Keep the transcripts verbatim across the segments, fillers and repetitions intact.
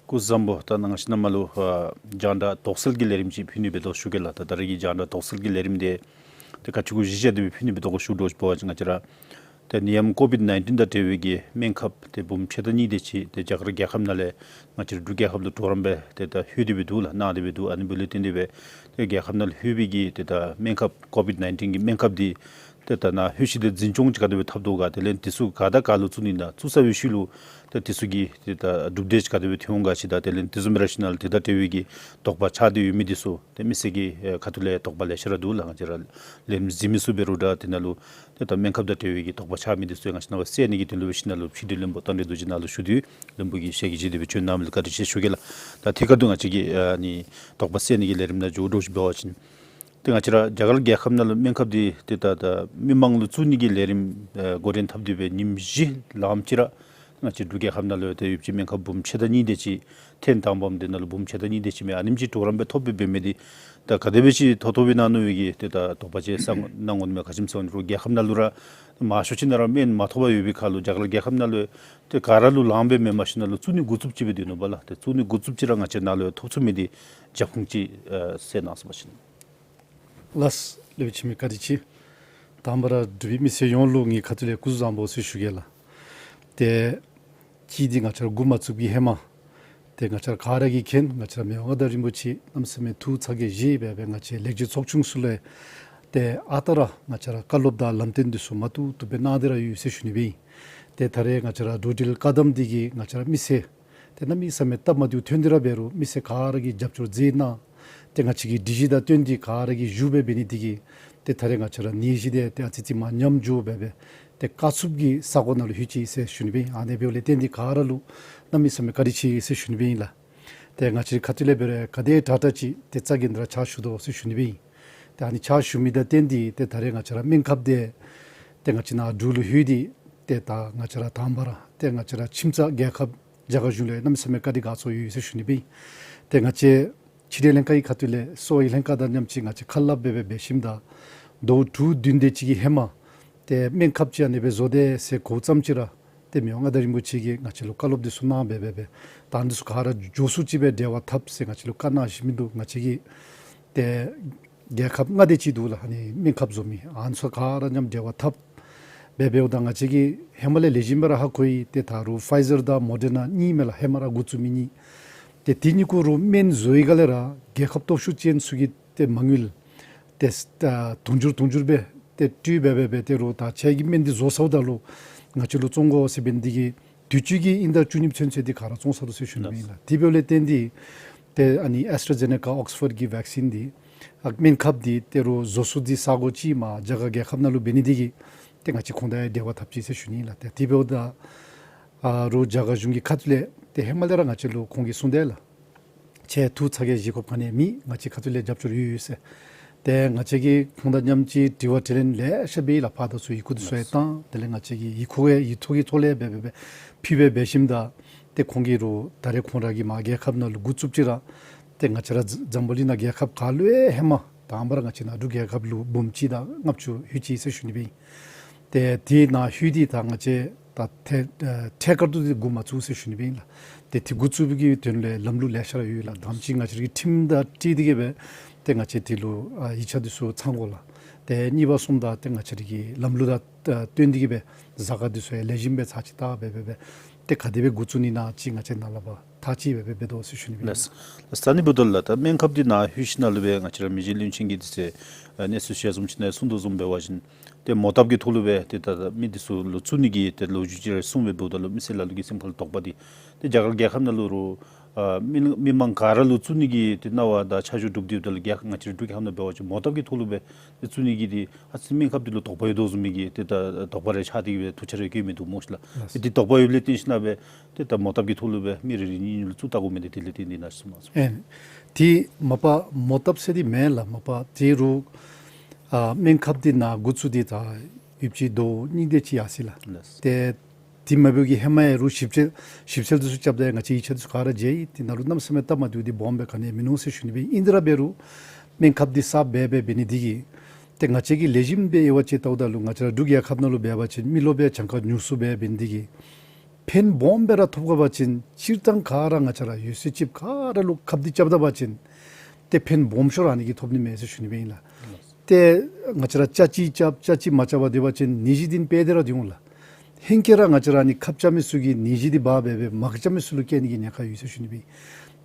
སྐུ་གཟུགས་བཟང་པོ། ད་ནཱ་ང་བཅས་ནཱ་མར་ལུ་ཨ་རྒྱང་བསྒྲགས་དོགས་སེལ་གྱི་ལས་རིམ་ཅིག་ཕུལ་ནི་འབད་དོ་ཞུ་གེ་ལགས། ད་ད་རེས་ཀྱི་རྒྱང་བསྒྲགས་དོགས་སེལ་གྱི་ལས་རིམ་འདི་ཏེ་ག་ཅི་གུ་གཞི་བཞག་སྟེ་སྦེ་ཕུལ་ནི་འབད་དོ་གོ་ཞུ་དོ་ཞུ་བ་ཅིན་ང་བཅས་ར་ཏེ་ནད་ཡམས་ཀོ་བིཌ་ནའིན་ཊིན་དང་འབྲེལ་བའི་གི་སྨན་ཁབ་ཏེ་འབུམ་ཕྱེད་དང་གཉིས་དེ་ཅིག་ཏེ་རྒྱ་གར་རྒྱལ་ཁབ་ནང་ལས་ང་བཅས་ར་འབྲུག་རྒྱལ་ཁབ་ལུ་གྲོགས་རམ་སྦེ་ཏེ་ད་ལྷོད་དེ་སྦེ་འདུག་ལགས། གནང་སྟེ་སྦེ་འདུག། ཨ་ནི་འབདཝ་ལས་བརྟེན་ཏེ་སྦེ་ཏེ་རྒྱལ་ཁབ་ནང་ལུ་ལྷོད་པའི་གི་ཏེ་ད་སྨན་ཁབ་ཀོ་བིཌ་ནའིན་ཊིན་གྱི་སྨན་ཁབ་འདི་ཏེ་ད་ནཱ་ལྷོད་ཞིནམ་ལས་འཛིན་སྐྱོང་ཅིག་ག་དེ་སྦེ་འཐབ་དོ་ག། དེ་ལས་འདི་ཚུ་ག་དང་ག་ལུ་བཙུགས་ནི་ཨིན་ན། བཙུགས་ཚར་བའི་ཤུལ་ལུ་ཏེ་འདི་ཚུ་གི་ཏེ་ད་གྲུབ་འབྲས་ཅིག་ག་དེ་སྦེ་ཐོན་འོང་ག་ཅིག་དང་དེ་ལས་དེ་བཟུམ་སྦེ་ར་ཞིནམ་ལས་དེ་དང་འབྲེལ་བའི་གི་དོགས་པ་ཆགས་ཏེ་ཡོད་མི་འདི་ཚུ་ཏེ་མི་སེར་གྱི་ཨེ་ཁ་ཐུག་ལས་དོགས་པ་ལེ་ཤ་ར་འདུག་ལགས། ང་བཅས་ར་ལས་རིམ་གཟིགས་མི་ཚུ་འབད་རུང་འདྲ་དེ་ནང་ལུ་ཏེ་ད་སྨན་ཁབ་དང་འབྲེལ་བའི་གི་དོགས་པ་ཆགས་མི་འདི་ཚུ་ང་བཅས་ནཱ་སྦེ་སེལ་ནི་གི་དོན་ལུ་སྦེ་ཞིནམ་ལས་ཕྱི་འབྲེལ་བློན་པོ་རྟ་མགྲིན་རྡོ་རྗེ་ནཱ་ལུ་ཞུ་དོ། བློན་པོ་གིས་ཞལ་གྱིས་བཞེས་ཏེ་སྦེ་བྱོན་གནང་མི་ལུ་བཀའ་དྲིན་ཆེ་ཞུ་གེ་ལགས། ད་དེ་ཁ་ཐུག་ང་བཅས་ཀྱི་ཨ་ནི་དོགས་པ་སེལ་ནི་གི་ལས་རིམ་ནང་འགྱོ་དོ་ཞུ་བ་ཅིན་ཏེ་ང་བཅས་ར་རྒྱ་གར་རྒྱལ་ཁབ་ནང་ལུ་སྨན་ཁབ་འདི་ཏེ་ད་ད་མི་མང་ལུ་བཙུགས་ནི་གི་ལས་རིམ་ཨེ་འགོ་འདྲེན་འཐབ་སྟེ་སྦེ་ཉིནམ་བཞི་ལངམ་ཅིག་ར་ང་བཅས་འབྲུག་རྒྱལ་ཁབ་ནང་ལུ་ཏེ་ཡོད་པའི་སྨན་ཁབ་འབུམ་ཕྱེད་དང་གཉིས་དེ་ཅིག་ཐེངས་དང་པམ་འདི་ནང་ལུ་འབུམ་ཕྱེད་དང་གཉིས་དེ་ཅིག་མས། ཨ་ནེམ་ཅིག་གྲོགས་རམ་སྦེ་ཐོབ་སྦེ་འབད་མི་འདི་ད་ག་དེ་སྦེ་ཅིག་ཐོབ་ཐོབ་སྦེ་གནང་ནུག་པའི་གི་ཏེ་ད་དོགས་པ་ཅིག་གསར་འགོད་གནང་དགོ་མནོཝ་མས། ག་ཅི་སྨོ་ཟེར་བ་ཅིན་རུང་རྒྱལ་ཁབ་ནང་ལུ་ར་མང་ཤོས་ཅིག་ནང་ར་སྨན་མ་ཐོབ་པར་ཡོད་པའི་ཁར་ལུ་རྒྱ་གར་རྒྱལ་ཁབ་ནང་ལུ་ཏེ་ག་ར་ལུ་ལངམ་སྦེ་མེན་པར་ཞིནམ་ལས་བཙུགས་ནི་འགོ་བཙུགསཔ་ཅིག་སྦེ་སྡོད་ནུག་པ་ལགས། ཏེ་བཙུགས་ནི་འགོ་བཙུགསཔ་ཅིག་ར་ང་བཅས་ནཱ་ལུ་ཐོབ་ཚུགས་མི་འདི་རྒྱབ་ཁུངས་ཅིག་ཨེ་གསལ་གནང་ཟེར་བ་ཅིན། ལགས། སློབ་དཔོན་འཆི་མེད་བཀའ་དྲིན་ཆེ། དང་པ་ར་འབྲུག་པའི་མི་སེར་ཡོངས་ལུ་ངེའི་ཁ་ཐུག་ལས་སྐུ་གཟུགས་བཟང་པོ་ཟེར་ཞུ་གེ་ལགས། ཏེ་གཅིག་འདི་ང་བཅས་ར་འགོ་མ་བཙུགས་ཀྱི་ཧེ་མ་ཏེ་ང་བཅས་ར་ག་ར་གིས་མཁྱེན། ང་བཅས་ར་མི་དབང་མངའ་བདག་རིན་པོ་ཆེ་གནམ་མེད་ས་མེད་ཐུགས་ཚ་གྱང་བཞེས་སྦེ་སྦེ་ང་བཅས་ལེགས་བཅོས་ཚོགས་ཆུང་ཚུ་ལུ་ཏེ་ཨ་རྟག་ར་ང་བཅས་ར་བཀའ་སློབ་དང་ལམ་སྟོན་འདི་ཚུ་མ་ཐུག་ཐུག་སྦེ་གནང་སྟེ་ར་ཡོད་ཟེར་ཞུ་ནི་སྦེ་ཨིན། ཏེ་ད་རེས་ང་བཅས་ར་འགྲོ་འགྲུལ་བཀག་དམ་འདི་གིས་ང་བཅས་ར་མི་སེར་ཏེ་གནམ་མེད་ས་མེད་སྟབས་མ་བདེཝ་ཐོན་ཏེ་ར་འབད་རུང་མི་སེར་ག་ར་གིས་རྒྱབ་སྐྱོར་མཛད་གནང་། ཏེ་ང་བཅས་ཀྱི་སྒྲིག་གཞི་དང་བསྟུན་ཏེ་ག་ར་གིས་བཞུགས་སྦེ་འབད་ནི་འདི་གིས་ཏེ་ད་རེས་ང་བཅས་ར་ནད་གཞི་འདི་ཏེ་ཨ་ཙི་ཙི་མར་ཉམས་འགྱོ་སྦེ་སྦེ་ཏེ་དཀའ་ཚུགས་ཀྱི་ས་གོ་ནང་ལུ་ལྷོད་ཅི་ཟེར་ཞུ་ནི་སྦེ་ཨིན། ཨ་ནི་འབདཝ་ལས་བརྟེན་ཏེ་ག་ར་ལུ་གནམ་མེད་ས་མེད་བཀའ་དྲིན་ཆེ་ཟེར་ཞུ་ནི་སྦེ་ཨིན་ལགས། ཏེ་ང་བཅས་ཁ་ཐུག་ལས་འབད་རུང་ག་དེ་དྲག་དྲག་ཅིག་ཏེ་རྩ་འགེངས་ཏེ་ར་ཕྱག་ཞུ་དོ་ཟེར་ཞུ་ནི་སྦེ་ཨིན། ཏེ་ཨ་ནི་ཕྱག་ཞུ་མི་དང་བསྟུན་ཏེ་ཏེ་ད་རེས་ང་བཅས་ར་སྨན་ཁབ་འདི་ཏེ་ང་བཅས་ནཱ་འབྲུག་ལུ་ལྷོད་དེ་ཏེ་ད་ང་བཅས་ར་དང་པ་ར་ཏེ་ང་བཅས་ར་ཁྱིམ་ཚང་རྒྱལ་ཁབ་རྒྱ་གར་གཞུང་ལུ་གནམ་མེད་ས་མེད་བཀའ་དྲིན་དགའ་ཚོར་ཡོད་ཟེར་ཞུ་ནི་སྦེ་ཨིན། ཏེ་ང་བཅས་ཕྱི་འབྲེལ་ལྷན་ཁག་གི་ཁ་ཐུག་ལས་གསོ་བའི་ལྷན་ཁག་དང་མཉམ་གཅིག་ང་བཅས་ཁ་སླབ་སྦེ་སྦེ་འབད་ཞིནམ་ད་ཟླཝ་དྲུག་བདུན་དེ་ཅིག་གི་ཧེ་མ་ཏེ་སྨན་ཁབ་ཅིག་ཨ་ནི་སྦེ་བཟོ་དེས་ཟེར་གོཝ་ཙམ་ཅིག་ར་ཏེ་མི་དབང་མངའ་བདག་རིན་པོ་ཆེ་གིས་ང་བཅས་ལུ་བཀའ་སློབ་འདི་ཚུ་གནང་སྦེ་སྦེ་སྦེ་ད་འདི་ཚུ་ག་ར་མགྱོགས་སུ་ཅིག་སྦེ་འབྲེལ་བ་འཐབ་ཟེར་ང་བཅས་ལུ་བཀའ་གནང་བཞིན་མི་འདུག། ང་བཅས་ཀྱི་ཏེ་རྒྱལ་ཁབ་ལྔ་དེ་ཅིག་འདུག་ལགས། ཨ་ནི་སྨན་ཁབ་བཟོ་མི་ཨ་ནི་ཚུ་ག་ར་མཉམ་འབྲེལ་བ་འཐབ་སྦེ་འབདཝ་ད་ང་བཅས་ཀྱིས་ཧེ་མ་ལས་ལེགས་ཤོམ་སྦེ་ར་ཧ་གོ་ཡི། ཏེ་ད་རུང་ཕའི་ཛར་དང་མོ་ཌར་ན་གཉིས་མས་ལགས། ཧེ་མ་ར་འགོ་བཙུགས་མི་གཉིས། ཏེ་དེ་གཉིས་ཀུ་རུང་སྨན་བཟོ་བའི་སྒང་ལས་ར་རྒྱལ་ཁབ་སྟོབས་ཤུགས་ཅན་ཚུ་གིས་ཏེ་མ་དངུལ་ཏེ་ཨ་དུང་ཕྱུར་དུང་ཕྱུར་སྦེ་ཏེ་སྤྲོད་སྦེ་སྦེ་སྦེ་ཏེ་རུང་ད་ཁྱེད་ཀྱི་སྨན་འདི་བཟོ་ཚརཝ་ད་ལུ་ང་བཅས་ལུ་བཙོང་དགོ་ཟེར་འབད་ནི་འདི་གིས་དུས་ཅི་གི་དབྱིན་ཟླ་བཅུ་གཉིས་ཚུན་ཚོད་འདི་ག་ར་བཙོང་ཚར་དོ་ཟེར་ཞུ་ནི་ཨིན་ལགས། དེ་འབདཝ་ལས་བརྟེན་ཏེ་ཏེ་ཨ་ནི་ཨེསི་ཊ་ཛེ་ནེ་ཀ་ཨོགསི་ཕོརཌ་གི་བེག་སིན་འདི་ཨ་སྨན་ཁབ་འདི་ཏེ་རུང་བཟོ་ས་འདི་ས་གོ་ཅིག་མར་རྒྱ་གར་རྒྱལ་ཁབ་ནང་ལུ་འབད་ནི་འདི་གིས་ཏེ་ང་བཅས་ཁོང་དང་འབྲེལ་བ་འཐབ་ཅི་ཟེར་ཞུ་ནི་ཨིན་ལགས། ཏེ་དེ་འབདཝ་ད་ཨ་རུང་རྒྱ་གར་གཞུང་གི་ཁ་ཐུག་ལས་ཏེ་ཧེ་མ་ལས་ར་ང་བཅས་ལུ་ཁོང་གིས་གསུངས་དེས་ལགས། ཁྱེད་ཐུགས་ཚ་གྱང་བཞེས་དགོཔ་ག་ནི་མེད། ང་བཅས་ཁ་ཐུག་ལས་རྒྱབ་སྐྱོར་ཡོད་ཡོད་ཟེར། ཏེ་ང་བཅས་ཀྱིས་ཁོང་དང་མཉམ་གཅིག་དྲི་བ་དྲིས་ལན་ལེ་ཤ་འབད་ཡི་ལགས། ཕར་དང་ཚུར་ཡི་གུ་འདི་ཚུ་ཡང་བཏང་། དེ་ལས་ང་བཅས་ཀྱིས་ཡི་གུ་ཡང་ཡིག་ཐོག་གི་ཐོག་ལས་སྦེ་སྦེ་སྦེ་ཕུལ་སྦེ་འབད་ཞིནམ་ད་ཏེ་ཁོང་གིས་རུང་ད་རེས་ཁོང་ར་གིས་མར་རྒྱལ་ཁབ་ནང་ལུ་འགོ་བཙུགསཔ་ཅིག་ར་ཏེ་ང་བཅས་ར་འཛམ་བུ་གླིང་ནང་རྒྱལ་ཁབ་ག་ལུ་ཡང་ཧེ་མ་དང་པ་ར་ང་བཅས་ནཱ་འབྲུག་རྒྱལ་ཁབ་ལུ་འབུམ་གཅིག་དང་ལྔ་བཅུ་ལྷོད་ཅི་ཟེར་ཞུ་ནི་སྦེ་ཨིན། ཏེ་དེ་ནང་ལྷོད་དེ་ད་ང་བཅས་ད་ཐད་ཨ་ཐད་ཀར་དུ་འདི་འགོ་མ་བཙུགས་ཟེར་ཞུ་ནི་སྦེ་ཨིན་ལགས། ཏེ་དེ་འགོ་བཙུགས་པའི་གི་དོན་ལས་ལམ་ལུགས་ལེ་ཤ་ར་ཡོད་ལགས། དང་པ་ཅིག་ང་བཅས་ར་གི་ཁྲིམས་དང་འཁྲིལ་ཏེ་གི་སྦེ་ཏེ་ང་བཅས་དེ་ལུ་ཨ་ཡིག་ཆ་འདི་ཚུ་ཚང་དགོ་ལགས། ཏེ་གཉིས་པ་གསུམ་ད་ཏེ་ང་བཅས་ར་གི་ལམ་ལུགས་དང་ཨ་བསྟུན་ཏེ་གི་སྦེ་གཟའ་སྐར་འདི་ཚུ་ཡང་ལེགས་ཤོམ་སྦེ་ཚར་ཅིག་བལྟ་སྦེ་སྦེ་སྦེ་ཏེ་ག་དེ་སྦེ་འགོ་བཙུགས་ནི་ཨིན་ན་ཅིག་ང་བཅས་ནཱ་ལས་ཕར་ཐག་བཅད་སྦེ་སྦེ་འབད་དོ་ཟེར་ཞུ་ནི་སྦེ་ཨིན། ལགས། ལགས་ད་ནི་འབདཝ་ད་ལགས་ད་སྨན་ཁབ་འདི་ནཱ་ལྷོད་ཞིནམ་ལས་སྦེ་ང་བཅས་ར་མི་རྗེ་བློན་ཆེན་གྱིས་དེ་ཚེ་ཨ་གནས་ཚུལ་ཞལ་འཛོམས་ཅིག་ནང་གསུང་དོ་བཟུམ་འབད་བ་ཅིན་ཏེ་མོ་བཏབ་ཀྱི་ཐོག་ལུ་སྦེ་ཏེ་ད་ད་མི་འདི་ཚུ་ལུ་བཙུགས་ནི་གི་ཏེ་ལོ་རྒྱུས་ཅིག་ར་གསུངས་སྦེ་འབདཝ་ད་ལུ་མི་སེར་ལ་ལུ་གི་སེམས་ཁར་ལུ་དོགས་པ་འདི་ཏེ་རྒྱ་གར་རྒྱལ་ཁབ་ནང་ལུ་རུང་ཨ་མི་མི་མང་ག་ར་ལུ་བཙུགས་ནི་གི་ཏེ་གནང་བ་དང་ཆ་འཇོག་གྲུབ་སྟེ་ཡོདཔ་ད་ལུ་རྒྱ་ང་བཅས་ར་འབྲུག་རྒྱལ་ཁབ་ནང་འབད་བ་ཅིན་མོ་བཏབ་ཀྱི་ཐོག་ལུ་སྦེ་ཏེ་བཙུགས་ནི་གི་འདི་ཨ་ཙི་སྨན་ཁབ་འདི་ལུ་དོགས་པ་ཡོད་དོ་བཟུམ་མའི་གི་ཏེ་ད་དོགས་པ་རེ་ཆགས་ཏེ་གི་སྦེ་ཐུགས་འཆར་རེ་བཀོད་མི་འདུག་སྨོ་ཤིག་ལགས། ལགས། ཏེ་འདི་དོགས་པ་ཡོདཔ་ལས་བརྟེན་ཞིནམ་ལས་སྦེ་ཏེ་ད་མོ་བཏབ་ཀྱི་ཐོག་ལུ་སྦེ་མི་རེ་རེ་གཉིས་གཉིས་ལུ་བཙུགས་བལྟ་དགོ་མི་འདི་དེ་ལས་བརྟེན་ཏེ་ཨིན་ན་ཟེར་གསུངས་གནང་སོང་། ཨེ་ཏེ་མ་པ་མོ་བཏབ་ཟེར་འདི་མེན་ལགས། མ་པ་ཏེ་རུང་ཨ་སྨན་ཁབ་འདི་ནཱ་འགོ་བཙུགས་ཏེ་ད་ཡུདཔ་ཅིག་ཟླཝ་གཉིས་དེ་ཅིག་ཡར་སོ་ཡི་ལགས། ལགས། ཏེ་དེ་མ་འབདཝ་གི་ཧེ་མ་ཡང་རུང་ཞིབ་འཚོལ་ཞིབ་འཚོལ་འདི་ཚུ་རྐྱབ་ད་ཡང་ང་བཅས་ཡིག་ཆ་འདི་ཚུ་ག་ར་མཇལ་ཡི། དེ་ནང་ལུ་གནམ་མེད་ས་མེད་སྟབས་མ་བདེཝ་འདི་སྦོམ་སྦེ་ག་ནི་ཡང་མིན་ནུག་ཟེར་ཞུ་ནི་སྦེ་ཨིན། ཨིན་ཏེ་ར་འབད་རུང་སྨན་ཁབ་འདི་གསརཔ་སྦེ་སྦེ་འབད་ནི་འདི་གིས་ཏེ་ང་བཅས་ཀྱིས་ལེགས་ཤོམ་སྦེ་དབྱེ་བ་དཔྱད་བལྟཝ་ད་ལུ་ང་བཅས་ར་འབྲུག་རྒྱལ་ཁབ་ནང་ལུ་འབད་བ་ཅིན་མི་རློབས་སྦེ་གྱངས་ཁ་ཉུང་སུ་སྦེ་འབད་ནི་འདི་གིས་ ཕན་སྦོམ་སྦེ་ར་ཐོབ་དགོ་པ་ཅིན་སྤྱིར་བཏང་ག་ར་ང་བཅས་ར་ཡོད་ཚད་ཅིག་ག་ར་ལུ་ཁབ་འདི་རྐྱབ་ད་པ་ཅིན་ཏེ་ཕན་སྦོམ་ཤོས་ར་ཨ་ནི་གིས་ཐོབ་ནི་མས་ཟེར་ཞུ་ནི་སྦེ་ཨིན་ལགས། ཏེ་ང་བཅས་ར་ཅ་ཅི་རྐྱབ་ཅ་ཅི་མ་རྐྱབ་པར་སྡོད་པ་ཅིན་ནད་གཞི་འདི་ནི་དཔེ་དེ་ར་སྡོད་འོང་ལགས། ཧེང་སྐལ་ར་ང་བཅས་ར་ཨ་ནི་ཁབ་རྐྱབ་མི་ཚུ་གིས་ནད་གཞི་འདི་འབག་སྦེ་སྦེ་མ་རྐྱབ་མི་ཚུ་ལུ་བསྐྱལ་ནི་གི་ཉེན་ཁ་ཡོད་ཟེར་ཞུ་ནི་སྦེ་ཨིན།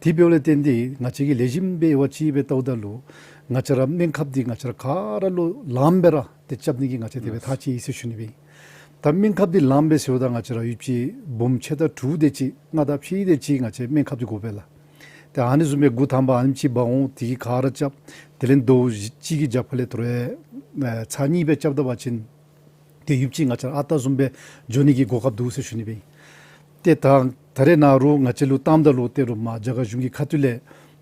དེ་འབདཝ་ལས་བརྟེན་ཏེ་ང་བཅས་ཀྱིས་ལེགས་ཤོམ་སྦེ་དབྱེ་བ་ཕྱེ་སྦེ་བལྟཝ་ད་ལུ་ང་བཅས་ར་སྨན་ཁབ་འདི་ང་བཅས་ར་ག་ར་ལུ་ལངམ་སྦེ་ར་ཏེ་རྐྱབ་ནི་གི་ང་བཅས་དེ་སྦེ་ཐག་བཅད་ཡི་ཟེར་ཞུ་ནི་སྦེ་ཨིན། ད་སྨན་ཁབ་འདི་ལངམ་སྦེ་ཟེརཝ་ད་ང་བཅས་ར་ཡུདཔ་ཅིག་འབུམ་ཕྱེད་དང་དྲུག་དེ་ཅིག་ལྔ་དང་ཕྱེད་དེ་ཅིག་ང་བཅས་སྨན་ཁབ་འདི་དགོ་པས་ལགས། ཏེ་ཨ་ནི་བཟུམ་སྦེ་འགོ་དང་པ་ཨ་ནེམ་ཅིག་འབག་འོང་། དེ་གི་ག་ར་རྐྱབ། དེ་ལས་ཟླཝ་གཅིག་གི་རྒྱབ་ཁ་ལས་དོ་རུང་ཨེ་ཚར་གཉིས་སྦེ་རྐྱབ་ད་པ་ཅིན་ཏེ་ཡུདཔ་ཅིག་ང་བཅས་ར་ཨ་རྟག་བཟུམ་སྦེ་འགྱོ་ནི་གི་གོ་སྐབས་འདུག་ཟེར་ཞུ་ནི་སྦེ་ཨིན། ཏེ་ད་ད་རེས་ནཱ་རུང་ང་བཅས་ལུ་བཏངམ་ད་ལུ་ཏེ་རུང་མར་རྒྱ་གར་གཞུང་གི་ཁ་ཐུག་ལས་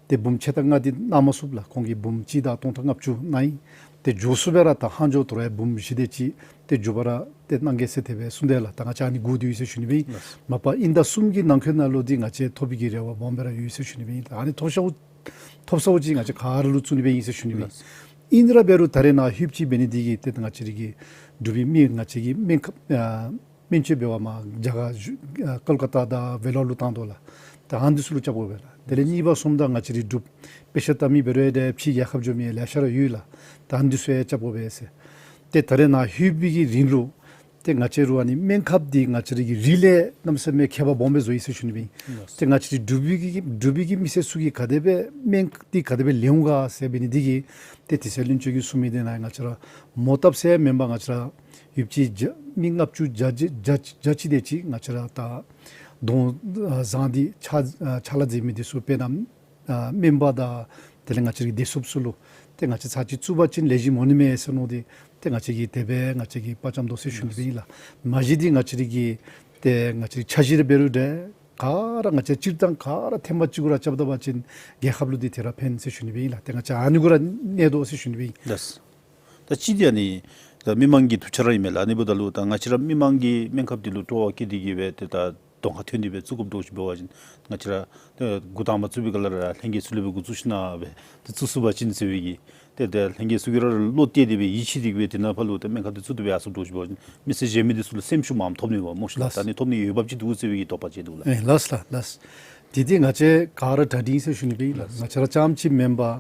ཏེ་འབུམ་ཕྱེད་དང་ལྔ་འདི་གནང་མ་ཚུགས་ལགས། ཁོང་གིས་འབུམ་གཅིག་དང་སྟོང་ཕྲག་ལྔ་བཅུ་གནང་ཡི། ཏེ་མགྱོགས་སུ་སྦེ་ར་ད་ལྷག་འཕྲོ་དོ་རུང་འབུམ་བཞི་དེ་ཅིག་ཏེ་མགྱོགས་པ་ར་ཏེ་གནང་གེ་ཟེར་དེ་སྦེ་གསུངས་དེས་ལགས། ད་ང་བཅས་ཨ་ནི་སྒུག་སྡོད་ཡི་ཟེར་ཞུ་ནི་སྦེ་ཨིན། ལགས། མ་པ་དབྱིན་ཟླ་གསུམ་གྱི་ནང་འཁོད་ནང་ལུ་འདི་ང་བཅས་ཐོབ་པའི་གི་རེ་བ་སྦོམ་སྦེ་ར་ཡོད་ཟེར་ཞུ་ནི་སྦེ་ཨིན། ད་ཨ་ནི་ཐོབ་ཤོག་ཐོབ་ཚརཝ་ཅིག་ང་བཅས་ག་ར་ལུ་བཙུགས་ནི་སྦེ་ཨིན་ཟེར་ཞུ་ནི་སྦེ་ཨིན། ལགས། ཨིན་རུང་འབད་རུང་ད་རེས་ནཱ་ལྷོདཔ་ཅིག་འབད་ནི་འདི་གིས་ཏེ་ང་བཅས་རའི་གི་འབྲུག་པའི་མི་ང་བཅས་ཀྱི་སྨན་ཁབ་ཨ་སྨན་བཅོས་འབད་བར་མར་རྒྱ་གར་ཨ་ཀལ་ཀ་ཏ་དང་ཝེ་ལོར་ལུ་བཏང་དོ་ལགས། ད་ཨ་ནི་འདི་ཚུ་ལུ་རྐྱབ་དགོ་པས་ལགས། དེ་ལས་གཉིས་པ་སོངམ་ད་ང་བཅས་རའི་འབྲུགཔ་དཔེ་ཆ་ལྟ་མི་འབད་རུང་ཡང་ཏེ་ཕྱི་རྒྱལ་ཁབ་འགྱོ་མི་ཡང་ལེ་ཤ་ར་ཡོད་ལགས། ད་ཨ་ནི་འདི་ཚུ་ཡང་རྐྱབ་དགོ་པས་ཟེར། ཏེ་ད་རེས་ནཱ་ལྷོད་པའི་གི་རིང་ལུ་ཏེ་ང་བཅས་ར་ཨ་ནི་སྨན་ཁབ་འདི་ང་བཅས་རའི་གི་རིགས་ལས་གནམ་མེད་ས་མེད་ཁྱད་པར་སྦོམ་སྦེ་བཟོ་ཡི་ཟེར་ཞུ་ནི་སྦེ་ཨིན། ལགས། ཏེ་ང་བཅས་རའི་འབྲུག་པའི་གི་འབྲུག་པའི་གི་མི་སེར་ཚུ་གིས་ག་དེ་སྦེ་སྨན་འདི་ག་དེ་སྦེ་ལེན་འོང་ག་ཟེར་འབད་ནི་འདི་གིས་ཏེ་དེ་ཚེ་བློན་ཆེན་གྱིས་གསུངས་མི་འདི་ནང་ང་བཅས་ར་མོ་བཏབ་ས་མེན་པར་ང་བཅས་ར་ཡུདཔ་ཅིག་བརྒྱ་མི་ལྔ་བཅུ་བརྒྱ་ཅིག་བརྒྱ་ཅིག་བརྒྱ་ཅིག་དེ་ཅིག་ང་བཅས་ར་ད་གདོང་བཟང་འདི་ཕྱག་ཕྱག་ལཱ་མཛད་མི་འདི་ཚུ་དཔེར་ན་ཨ་སྨན་པ་དང་དེ་ལས་ང་བཅས་རའི་བདེ་སྲུངཔ་ཚུ་ལུ་ཏེ་ང་བཅས་ཚར་གཅིག་བཙུགས་པ་ཅིན་ལེགས་ཤོམ་འོང་ནི་མས་ཟེར་མནོ་སྟེ་ཏེ་ང་བཅས་ཀྱིས་དེ་སྦེ་ང་བཅས་ཀྱིས་དཔའ་བཅམ་དོ་ཟེར་ཞུ་ནི་སྦེ་ཨིན་ལགས། མ་གཞི་འདི་ང་བཅས་རའི་གི་ཏེ་ང་བཅས་རའི་འཆར་གཞི་ར་འབད་རུང་འདྲ་ག་ར་ང་བཅས་སྤྱིར་བཏང་ག་ར་ཐེངས་མ་གཅིག་གུ་ར་རྐྱབ་ད་པ་ཅིན་རྒྱལ་ཁབ་ལུ་འདི་དེ་ར་ཕན་ཟེར་ཞུ་ནི་སྦེ་ཨིན་ལགས། ཏེ་ང་བཅས་ཨ་ནི་གུ་ར་གནས་དོ་ཟེར་ཞུ་ནི་སྦེ་ཨིན། ལགས། ད་གཅིག་འདི་ཨ་ནི་ད་མི་མང་གི་ཐུགས་འཆར་ར་ཨིན་མས་ལགས། ཨ་ནི་འབདཝ་ད་ལུ་ད་ང་བཅས་ར་མི་མང་གིས་སྨན་ཁབ་འདི་ལུ་སྤྲོ་བ་བསྐྱེད་དེ་གིས་སྦེ་ཏེ་ད་གདོང་ཁར་ཐོན་ཏེ་སྦེ་བཙུགས་དགོཔ་འདྲཝ་ཅིག་འབད་བ་ཅིན་ང་བཅས་ར་ཏེ་འགོ་དང་པ་བཙུགས་པའི་སྐབས་ལས་ར་ལྷན་རྒྱས་ཚུ་ལས་སྦེ་འགོ་བཙུགས་ཞིན་ན་སྦེ་ཏེ་བཙུགས་ཚུགས་པ་ཅིན་ཟེར་བའི་གི་ཏེ་ཏེ་ལྷན་རྒྱས་ཚུ་གིས་ར་བློ་གཏད་དེ་སྦེ་ཡིད་ཆེས་ཏེ་གིས་སྦེ་དེ་ནང་ཕར་ལུ་ཏེ་སྨན་ཁབ་འདི་བཙུགས་ཏེ་སྦེ་ཡར་སོངམ་འདྲཝ་ཅིག་འབད་བ་ཅིན་མི་སེར་གཞན་མི་འདི་ཚུ་ལུ་སེམས་ཤུགས་མངམ་ཐོབ་ནི་པས་སྨོ་ཤིག་ལགས། ལགས། ད་ཨ་ནི་ཐོབ་ནི་འོས་འབབ་ཅིག་འདུག་ཟེར་བའི་གི་དོགས་པ་ཅིག་འདུག་ལགས། ཨེ་ལགས་ལགས་ལགས། དེ་འདི་ང་བཅས་ག་ར་གྲ་སྒྲིག་ཨིན་ཟེར་ཞུ་ནི་སྦེ་ཨིན་ལགས། ལགས། ང་བཅས་ར་རྐྱངམ་ཅིག་མེན་པར་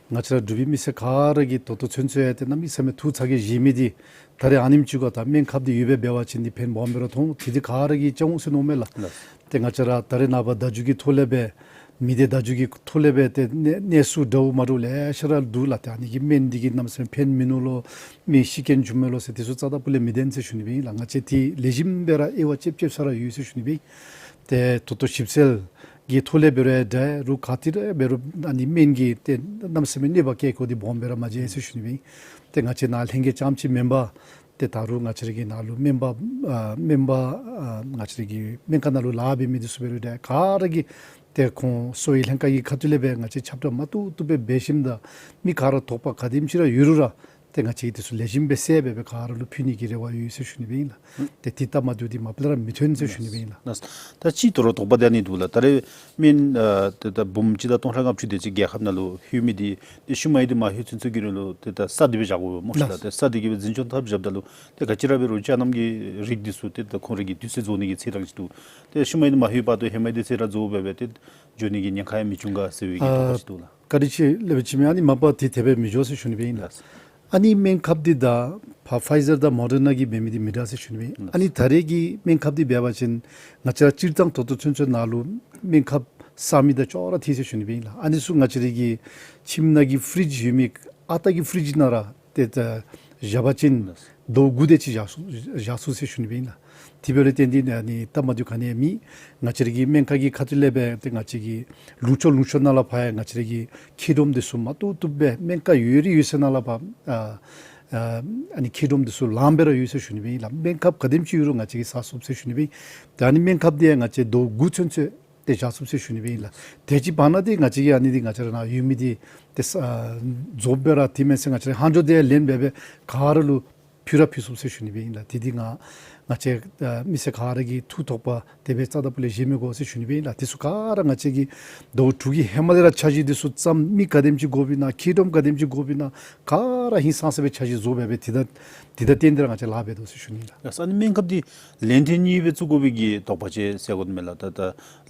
ང་བཅས་ར་འབྲུག་པའི་མི་སེར་ག་ར་གིས་ད་ལྟོ་ཚུན་ཚོད་ཡང་ཏེ་གནམ་མེད་ས་མེད་ཐུགས་ཚ་གྱང་བཞེས་མི་འདི་ད་རེས་ཨ་ནེམ་ཅིག་གུ་ད་སྨན་ཁབ་འདི་ཡོད་པའི་འབད་བ་ཅིན་འདི་ཕན་སྦོམ་སྦེ་ར་ཐོགས། དེ་འདི་ག་ར་གིས་བཅར་འོང་ཟེར་མནོཝ་མས་ལགས། ལགས། ཏེ་ང་བཅས་ར་ད་རེས་ནངས་པ་བརྡ་བརྒྱུད་ཀྱི་ཐོག་ལས་སྦེ་མི་སྡེ་བརྡ་བརྒྱུད་ཀྱི་ཐོག་ལས་སྦེ་ཏེ་གནས་གནས་ཚུལ་འདྲཝ་མ་འདྲཝ་ལེ་ཤ་ར་འདུག་ལགས། ཏེ་ཨ་ནི་གི་སྨན་འདི་གིས་གནམ་མེད་ས་མེད་ཕན་མིན་ནུག་ལོ་མི་ཤི་རྐྱེན་བྱུངམ་མས་ལོ་ཟེར་དེ་ཚུ་རྩ་དང་སྤུ་ལས་མི་བདེན་ཟེར་ཞུ་ནི་སྦེ་ཨིན་ལགས། ང་བཅས་ཏེ་ལེགས་ཤོམ་སྦེ་ར་དབྱེ་བ་ཕྱེ་ཕྱེ་ས་ར་ཡོད་ཟེར་ཞུ་ནི་སྦེ་ཨིན། ཏེ་ད་ལྟོ་ཞིབ་འཚོལ་གྱི་ཐོག་ལས་འབད་རུང་ཡང་འདྲ་རུང་ག་ཏེ་ར་འབད་རུང་ཨ་ནི་སྨན་གྱིས་ཏེ་གནམ་མེད་ས་མེད་གནོད་པ་བཀལ་དགོཔ་འདི་སྦོམ་སྦེ་ར་མ་མཇལ་ཟེར་ཞུ་ནི་སྦེ་ཨིན། ཏེ་ང་བཅས་ནཱ་ལྷན་རྒྱས་རྐྱངམ་ཅིག་མེན་པར་ཏེ་ད་རུང་ང་བཅས་རའི་གི་ནཱ་ལུ་སྨན་པ་ཨ་སྨན་པ་ཨ་ང་བཅས་རའི་གི་སྨན་ཁང་ནང་ལུ་ལཱ་འབད་མི་འདི་ཚུ་འབད་རུང་འདྲ་ག་ར་གིས་ཏེ་ཁོང་གསོ་བའི་ལྷན་ཁག་གི་ཁ་ཐུག་ལས་སྦེ་ང་བཅས་ཁྱབ་བསྒྲགས་མ་བཏུབ་བཏུབ་སྦེ་འབད་ཞིནམ་ད་མི་ག་ར་དོགས་པ་ག་དེམ་ཅིག་ར་ཡོད་རུང་ར་ཏེ་ང་བཅས་ཀྱིས་དེ་ཚུ་ལེགས་ཤོམ་སྦེ་བསལ་སྦེ་སྦེ་ག་ར་ལུ་ཕུལ་ནི་གི་རེ་བ་ཡོད་ཟེར་ཞུ་ནི་སྦེ་ཨིན་ལགས། ཨུམ། ཏེ་དེ་སྟབས་མ་བདེཝ་འདི་མ་པ་ལས་ར་མི་ཐོན་ཟེར་ཞུ་ནི་སྦེ་ཨིན་ལགས། ལགས། ད་གཅིག་ད་རུང་དོགས་པ་འདི་ཨ་ནི་འདུག་ལགས། ད་རེས་སྨན་ཨ་ཏེ་ད་འབུམ་གཅིག་དང་སྟོང་ཕྲག་ལྔ་བཅུ་དེ་ཅིག་རྒྱལ་ཁབ་ནང་ལུ་ལྷོད་མི་འདི་ཏེ་ཤུལ་མའི་འདི་མ་ལྷོད་ཚུན་ཚོད་ཀྱི་རིང་ལུ་ཏེ་ད་ས་འདི་སྦེ་བཞག་དགོ་པས་སྨོ་ཤིག་ལགས། ལགས། ཏེ་ས་འདི་གི་སྦེ་འཛིན་སྐྱོང་འཐབ་བཞགཔ་ད་ལུ་ཏེ་ག་ཅི་ར་འབད་རུང་ཅ་རྣམས་ཀྱི་རིགས་འདི་ཚུ་ཏེ་ད་ཁོང་རའི་གི་དུས་ཚོད་རྫོགས་ནི་གི་ཚེས་གྲངས་ཅིག་འདུག། ཏེ་ཤུལ་མའི་འདི་མ་ལྷོད་བར་དུ་ཧེ་མའི་འདི་ཚེས་གྲངས་རྫོགས་སྦེ་སྦེ་ཏེ་འགྱོ་ནི་གི་ཉེན་ཁ་ཡང་མི་འབྱུང་ག་ཟེར་བའི་གི་ཨ་དོགས་པ་ཅིག་འདུག་ལགས། བཀའ་དྲིན་ཆེ་ལེགས་པའི་ཅིག་མི་ཨ་ནི་མ་པ་ཏེ་དེ་སྦེ་མི་འགྱོ་ཟེར་ཞུ་ནི་སྦེ་ཨིན་ལགས། ལགས། ཨ་ནི་སྨན་ཁབ་འདི་དང་ཕ་ཕའི་ཛར་དང་མོ་ཌར་ན་གིས་འབད་མི་འདི་མི་འདྲ་ཟེར་ཞུ་ནི་སྦེ་ཨིན། ལགས། ཨ་ནི་ད་རེས་ཀྱི་སྨན་ཁབ་འདི་འབད་བ་ཅིན་ང་བཅས་ར་སྤྱིར་བཏང་ད་ལྟོ་ཚུན་ཚོད་ནང་ལུ་སྨན་ཁབ་བཟའ་མི་དང་ཅོག་ར་འཐད་ཟེར་ཞུ་ནི་སྦེ་ཨིན་ལགས། ཨ་ནི་ཚུ་ང་བཅས་རའི་གི་ཁྱིམ་ནང་གི་ཕི་རིཇ་ཡོད་མི་ཨ་རྟག་གི་ཕི་རིཇ་ནང་ར་ཏེ་ད་བཞག་པ་ཅིན་ཟླཝ་དགུ་དེ་ཅིག་བཞག་ཚུགས་བཞག་ཚུགས་ཟེར་ཞུ་ནི་སྦེ་ཨིན་ལགས། དེ་འབདཝ་ལས་བརྟེན་ཏེ་ཨ་ནི་སྟབས་མ་བདེཝ་ག་ནི་ཡང་མེད། ང་བཅས་རའི་གི་སྨན་ཁང་གི་ཁ་ཐུག་ལས་སྦེ་ཏེ་ང་བཅས་ཀྱི་ལུང་ཕྱོགས་ལུང་ཕྱོགས་ནང་ལས་ཕར་ཡང་ང་བཅས་རའི་གི་མཁལ་རྡོགམ་འདི་ཚུ་མ་བཏུབ་བཏུབ་སྦེ་སྨན་ཁང་ཡོད་རིགས་ཡོད་ཚད་ནང་ལས་ཕར་ཨ་ཨ་ཨ་ནི་མཁལ་རྡོགམ་འདི་ཚུ་ལངམ་སྦེ་ར་ཡོད་ཟེར་ཞུ་ནི་སྦེ་ཨིན་ལགས། སྨན་ཁབ་ག་དེམ་ཅིག་ཡོད་རུང་ང་བཅས་ཀྱིས་བཟའ་ཚུགས་ཟེར་ཞུ་ནི་སྦེ་ཨིན། ད་ཨ་ནི་སྨན་ཁབ་འདི་ཡང་ང་བཅས་ཟླཝ་དགུ་ཚུན་ཚོད་ཏེ་བཞག་ཚུགས་ཟེར་ཞུ་ནི་སྦེ་ཨིན་ལགས། དེ་ཅིག་བར་ན་འདི་ང་བཅས་ཀྱིས་ཨ་ནི་འདི་ང་བཅས་ར་ནཱ་ཡོད་མི་འདི་ཏེ་ས་ཨ་རྫོགསཔ་སྦེ་ར་ཏེ་མེན་ཟེར་ང་བཅས་ར་ལྷག་འཕྲོ་འདི་ལེན་སྦེ་སྦེ་ག་ར་ལུ་ ཕུལ་ར་ཕུལ་ཚུགས་ཟེར་ཞུ་ནི་སྦེ་ཨིན་ལགས། དེ་འདི་ང་ང་བཅས་ཨ་མི་སེར་ག་ར་གིས་ཐུགས་ཐོགས་པ་དེ་སྦེ་རྩ་དང་པོ་ལས་བཞེས་མི་དགོ་ཟེར་ཞུ་ནི་སྦེ་ཨིན་ལགས། དེ་ཚུ་ག་ར་ང་བཅས་ཀྱིས་ཟླཝ་དྲུག་གི་ཧེ་མ་ལས་ར་འཆར་གཞི་འདི་ཚུ་བརྩམས། མི་ག་དེམ་ཅིག་དགོཔ་ཨིན་ན། མཁས་དྲུང་ག་དེམ་ཅིག་དགོཔ་ཨིན་ན། ག་ར་ཧིང་སངས་ས་སྦེ་འཆར་གཞི་བཟོ་སྦེ་སྦེ་དེ་དང་དེ་དང་བསྟུན་ཏེ་ར་ང་བཅས་ལཱ་འབད་དོ་ཟེར་ཞུ་ནི་ལགས། ལགས་སོ། ཨ་ནི་སྨན་ཁབ་འདི་ལན་ཐེངས་གཉིས་སྦེ་བཙུགས་དགོ་པའི་གི་དོགས་པ་ཅིག་སེལ་དགོཔ་འདི་མས་ལགས། ད་ད་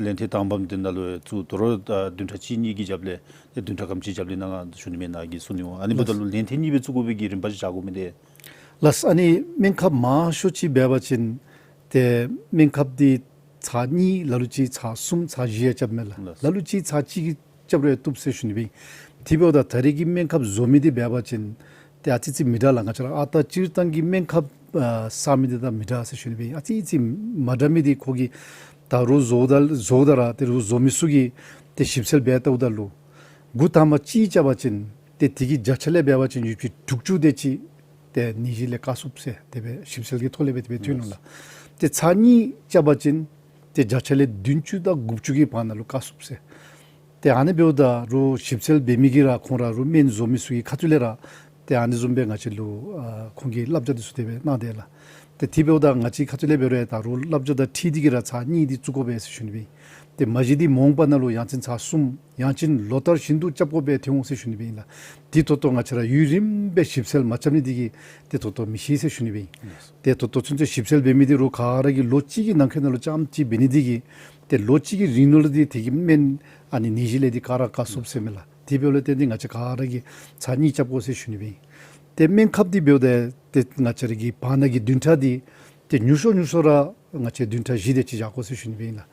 ལན་ཐེངས་དང་པམ་འདི་ནང་ལུ་བཙུགས་དོ་རུང་ད་བདུན་ཕྲག་གཅིག་གཉིས་ཀྱི་རྒྱབ་ལས་ཏེ་བདུན་ཕྲག་གམ་ཅིག་རྒྱབ་ལས་ནང་ང་ཞུ་ནི་མེན་ན་གི་གསུང་ནི་འོང་། ཨ་ནི་འབདཝ་ད་ལུ་ལན་ཐེངས་གཉིས་སྦེ་བཙུགས་དགོ་པའི་གི་རིམ་པ་ཅིག་བཞག་དགོ་མི་འདི། ལགས་སོ། ཨ་ནི་སྨན་ཁབ་མང་ཤོས་ཅིག་འབད་བ་ཅིན་ཏེ་སྨན་ཁབ་འདི་ཚར་གཉིས་ལ་ལུ་ཅིག་ཚར་གསུམ་ཚར་བཞི་ཡང་རྐྱབ་མས་ལགས། ལགས། ལ་ལུ་ཅིག་ཚར་གཅིག་གིས་རྐྱབ་རུང་བཏུབ་ཟེར་ཞུ་ནི་སྦེ་ཨིན། དེ་འབདཝ་ད་ད་རེས་ཀྱི་སྨན་ཁབ་བཟོ་མི་འདི་འབད་བ་ཅིན་ཏེ་ཨ་ཙི་ཙི་མི་འདྲ་ལགས། ང་བཅས་ར་ཨ་རྟག་སྤྱིར་བཏང་གི་སྨན་ཁབ་ཨ་བཟའ་མི་འདི་དང་མི་འདྲ་ཟེར་ཞུ་ནི་སྦེ་ཨིན། ཨ་ཙི་ཙི་མ་འདྲ་མི་འདི་ཁོ་གིས་ད་རོགས་བཟོཝ་ད་བཟོཝ་ད་ར་ཏེ་རོགས་བཟོ་མི་ཚུ་གིས་ཏེ་ཞིབ་འཚོལ་འབད་བལྟཝ་ད་ལུ་འགོ་དང་པ་གཅིག་རྐྱབ་པ་ཅིན་ཏེ་དེ་གི་བརྒྱ་ཆ་ལས་འབད་བ་ཅིན་ཡོདཔ་ཅིག་དྲུག་ཅུ་དེ་ཅིག་ཏེ་ནད་གཞི་ལས་བཀག་ཚུགས་ཟེར་དེ་སྦེ་ཞིབ་འཚོལ་གྱི་ཐོག་ལས་སྦེ་དེ་སྦེ་ཐོན་ནུག་ལགས། ཏེ་ཚར་གཉིས་རྐྱབ་པ་ཅིན་ཏེ་བརྒྱ་ཆ་ལས་བདུན་ཅུ་དང་དགུ་བཅུ་གི་བར་ན་ལུ་བཀག་ཚུགས་ཟེར། ཏེ་ཨ་ནི་འབདཝ་ད་རོགས་ཞིབ་འཚོལ་འབད་མི་གིས་ར་ཁོང་ར་རོགས་སྨན་བཟོ་མི་ཚུ་གི་ཁ་ཐུག་ལས་ར་ཏེ་ཨ་ནི་བཟུམ་སྦེ་ང་བཅས་ལུ་ཨ་ཁོང་གིས་བསླབ་བྱ་འདི་ཚུ་དེ་སྦེ་གནང་དེས་ལགས། ཏེ་དེ་འབདཝ་ད་ང་བཅས་ཁ་ཐུག་ལས་འབད་རུང་ད་རོགས་བསླབ་བྱ་དང་འཁྲིལ་ཏེ་གིས་ར་ཚར་གཉིས་འདི་བཙུགས་དགོ་པས་ཟེར་ཞུ་ནི་སྦེ་ཨིན། ཏེ་མ་གཞི་འདི་མ་འོངས་པ་ནང་ལུ་ཡང་ཅིན་ཚར་གསུམ་ཡང་ཅིན་ལོ་ལྟར་བཞིན་དུ་རྐྱབ་དགོ་པའི་ཐོན་འོང་ཟེར་ཞུ་ནི་སྦེ་ཨིན་ལགས། འདི་ད་ལྟོ་ང་བཅས་ར་ཡུན་རིངམོ་སྦེ་ཞིབ་འཚོལ་མ་རྐྱབ་ནི་འདི་གིས་ཏེ་ད་ལྟོ་མི་ཤེས་ཟེར་ཞུ་ནི་སྦེ་ཨིན། ཏེ་ད་ལྟོ་ཚུན་ཚོད་ཞིབ་འཚོལ་འབད་མི་འདི་རོགས་ག་ར་གིས་ལོ་གཅིག་གི་ནང་འཁོད་ནང་ལུ་རྐྱངམ་ཅིག་འབད་ནི་འདི་གིས་ཏེ་ལོ་གཅིག་གི་རིང་ནང་ལུ་འདི་དེ་གི་སྨན་ཨ་ནི་ནད་གཞི་ལས་འདི་ག་ར་བཀག་ཚུགས་ཟེར་མས་ལགས། དེ་འབདཝ་ལས་བརྟེན་ཏེ་ང་བཅས་ག་ར་གིས་ཚར་གཉིས་རྐྱབ་དགོ་ཟེར་ཞུ་ནི་སྦེ་ཨིན། ཏེ་སྨན་ཁབ་འདི་འབདཝ་ད་ཏེ་ང་བཅས་ར་གི་བར་ན་གི་བདུན་ཕྲག་འདི་ཏེ་ཉུང་ཤོས་ཉུང་ཤོས་ར་ང་བཅས་བདུན་ཕྲག་བཞི་དེ་ཅིག་བཞག་དགོ་ཟེར་ཞུ་ནི་སྦེ་ཨིན་ལགས།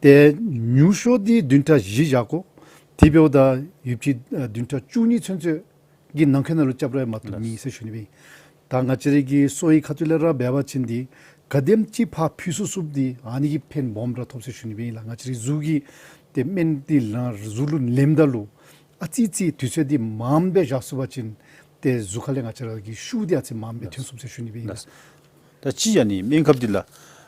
ཏེ་ཉུང་ཤོས་འདི་བདུན་ཕྲག་བཞི་བཞག་དགོ། དེ་འབདཝ་ད་ཡོདཔ་ཅིག་ཨ་བདུན་ཕྲག་བཅུ་གཉིས་ཚུན་ཚོད་ཀྱི་ནང་འཁོད་ནང་ལུ་རྐྱབ་རུང་མ་བཏུབ་མེད་ཟེར་ཞུ་ནི་སྦེ་ཨིན། ད་ང་བཅས་ར་གི་གསོ་བའི་ཁ་ཐུག་ལས་ར་འབད་བ་ཅིན་འདི་ག་དེམ་ཅིག་ཕར་ཕུལ་ཚུགས་ཚུགསཔ་འདི་ཨ་ནི་གིས་ཕན་སྦོམ་ར་ཐོབ་ཟེར་ཞུ་ནི་སྦེ་ཨིན་ལགས། ང་བཅས་རའི་གཟུགས་ཀྱི་ཏེ་སྨན་འདི་ལག་གཟུགས་ལུ་ལེནམ་ད་ལུ་ཨ་ཙི་ཙི་དུས་ཚོད་འདི་མངམ་སྦེ་བཞག་ཚུགས་པ་ཅིན་ཏེ་གཟུགས་ཁ་ལས་ང་བཅས་ར་གི་ཤུགས་འདི་ཨ་ཙི་མངམ་སྦེ་ཐོན་ཚུགས་ཟེར་ཞུ་ནི་སྦེ་ཨིན་ལགས། ད་ཅི་ཨ་ནི་སྨན་ཁབ་འདི་ལགས་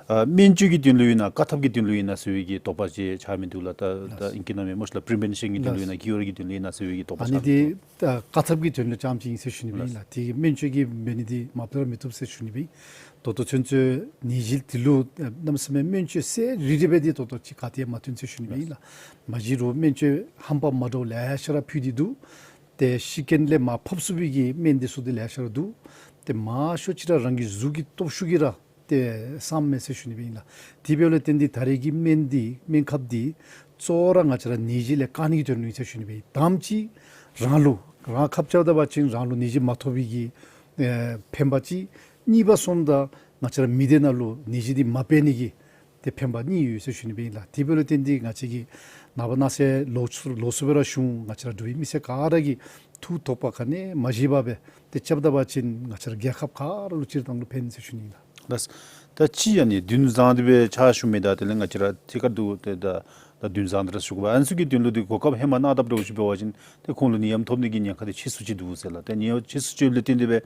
ཨ་སྨན་བཅོས་ཀྱི་དོན་ལུ་ཨིན་ན་བཀག་ཐབས་ཀྱི་དོན་ལུ་ཨིན་ན་ཟེར་བའི་གི་དོགས་པ་ཅིག་ཆགས་མི་འདུག་ལགས། ད་ད་ཨིང་སྐད་ནང་མེན་མོ་ཤ་ལགས་པི་རི་བེན་ཤཱན་གྱི་དོན་ལུ་ཨིན་ན་ཀིའུར་གྱི་དོན་ལུ་ཨིན་ན་ཟེར་བའི་གི་དོགས་པ་ཨ་ནི་ཆགས་མི་འདུག། ད་བཀག་ཐབས་ཀྱི་དོན་ལུ་རྐྱངམ་ཅིག་ཨིན་ཟེར་ཞུ་ནི་སྦེ་ཨིན་ལགས། དེ་སྨན་བཅོས་ཀྱི་འབད་ནི་འདི་མ་ཕུལ་ར་མི་བཏུབ་ཟེར་ཞུ་ནི་སྦེ་ཨིན། ད་ལྟོ་ཚུན་ཚོད་ནད་གཞི་འདི་ལུ་གནམ་མེད་ས་མེད་སྨན་བཅོས་ཟེར་རིལ་རི་སྦེ་འདི་ད་ལྟོ་ཅིག་ག་ཏེ་ཡང་མ་ཐོན་ཟེར་ཞུ་ནི་སྦེ་ཨིན་ལགས། མ་གཞི་རོགས་སྨན་བཅོས་ཧམ་པ་མ་འདྲཝ་ལེ་ཤ་ར་ཕུལ་ཏེ་འདུག། ཏེ་ཤི་རྐྱེན་ལས་མར་ཕབ་ཚུགས་པའི་གི་སྨན་འདི་ཚུ་འདི་ལེ་ཤ་ར་འདུག། ཏེ་མང་ཤོས་ཅིག་ར་རང་གི་གཟུགས་ཀྱི་སྟོབས་ཤུགས་ཀྱིས་ར་ཏེ་སངམ་མས་ཟེར་ཞུ་ནི་སྦེ་ཨིན་ལགས། དེ་འབདཝ་ལས་བརྟེན་ཏེ་ད་རེས་ཀྱི་སྨན་འདི་སྨན་ཁབ་འདི་གཙོ་བོ་ར་ང་བཅས་ར་ནད་གཞི་ལས་བཀག་ནི་གི་དོན་ལུ་ཨིན་ཟེར་ཞུ་ནི་སྦེ་ཨིན། དང་པ་ཅིག་རང་ལུ་རང་ཁབ་རྐྱབ་ད་པ་ཅིན་རང་ལུ་ནད་གཞི་མ་ཐོབ་པའི་གི་ཨེ་ཕན་པ་ཅིག། གཉིས་པ་སོངམ་ད་ང་བཅས་ར་མི་སྡེ་ནང་ལུ་ནད་གཞི་འདི་མ་སྤེལ་ནི་གི་ཏེ་ཕན་པ་གཉིས་ཡོད་ཟེར་ཞུ་ནི་སྦེ་ཨིན་ལགས། དེ་འབདཝ་ལས་བརྟེན་ཏེ་ང་བཅས་ཀྱིས་ནངས་པ་གནངས་ཚེ་ལོགས་སུ་ལོགས་སུ་སྦེ་ར་ཞུ་འོང་། ང་བཅས་ར་འབྲུག་པའི་མི་སེར་ག་ར་གིས་ཐུགས་ཐོགས་པ་ག་ནི་ཡང་མ་བཞེས་པར་སྦེ་ཏེ་རྐྱབ་ད་པ་ཅིན་ང་བཅས་ར་རྒྱལ་ཁབ་ག་ར་ལུ་སྤྱིར་བཏང་ལུ་ཕན་ཟེར་ཞུ་ནི་ཨིན་ལགས། ལགས། ད་ཅི་ཨ་ནི་བདུན་བཟང་འདི་སྦེ་ཕྱག་ཞུ་མི་དང་དེ་ལས་ང་བཅས་ར་ཐད་ཀར་དུ་ཏེ་ད་ད་བདུན་བཟང་འདི་ར་ཞུ་དགོ་པས། ཨ་ནི་ཚུ་གི་དོན་ལུ་འདི་གོ་སྐབས་ཧེ་མ་གནང་དཔ་འདྲཝ་ཅིག་འབད་བ་ཅིན་ཏེ་ཁོང་ལུ་ནད་ཡམས་ཐོབ་ནི་གི་ཉེན་ཁ་འདི་ཆེ་སུ་ཅིག་འདུག་ཟེར་ལགས། ཏེ་ཉེན་ཆེ་སུ་ཅིག་ལས་བརྟེན་ཏེ་སྦེ་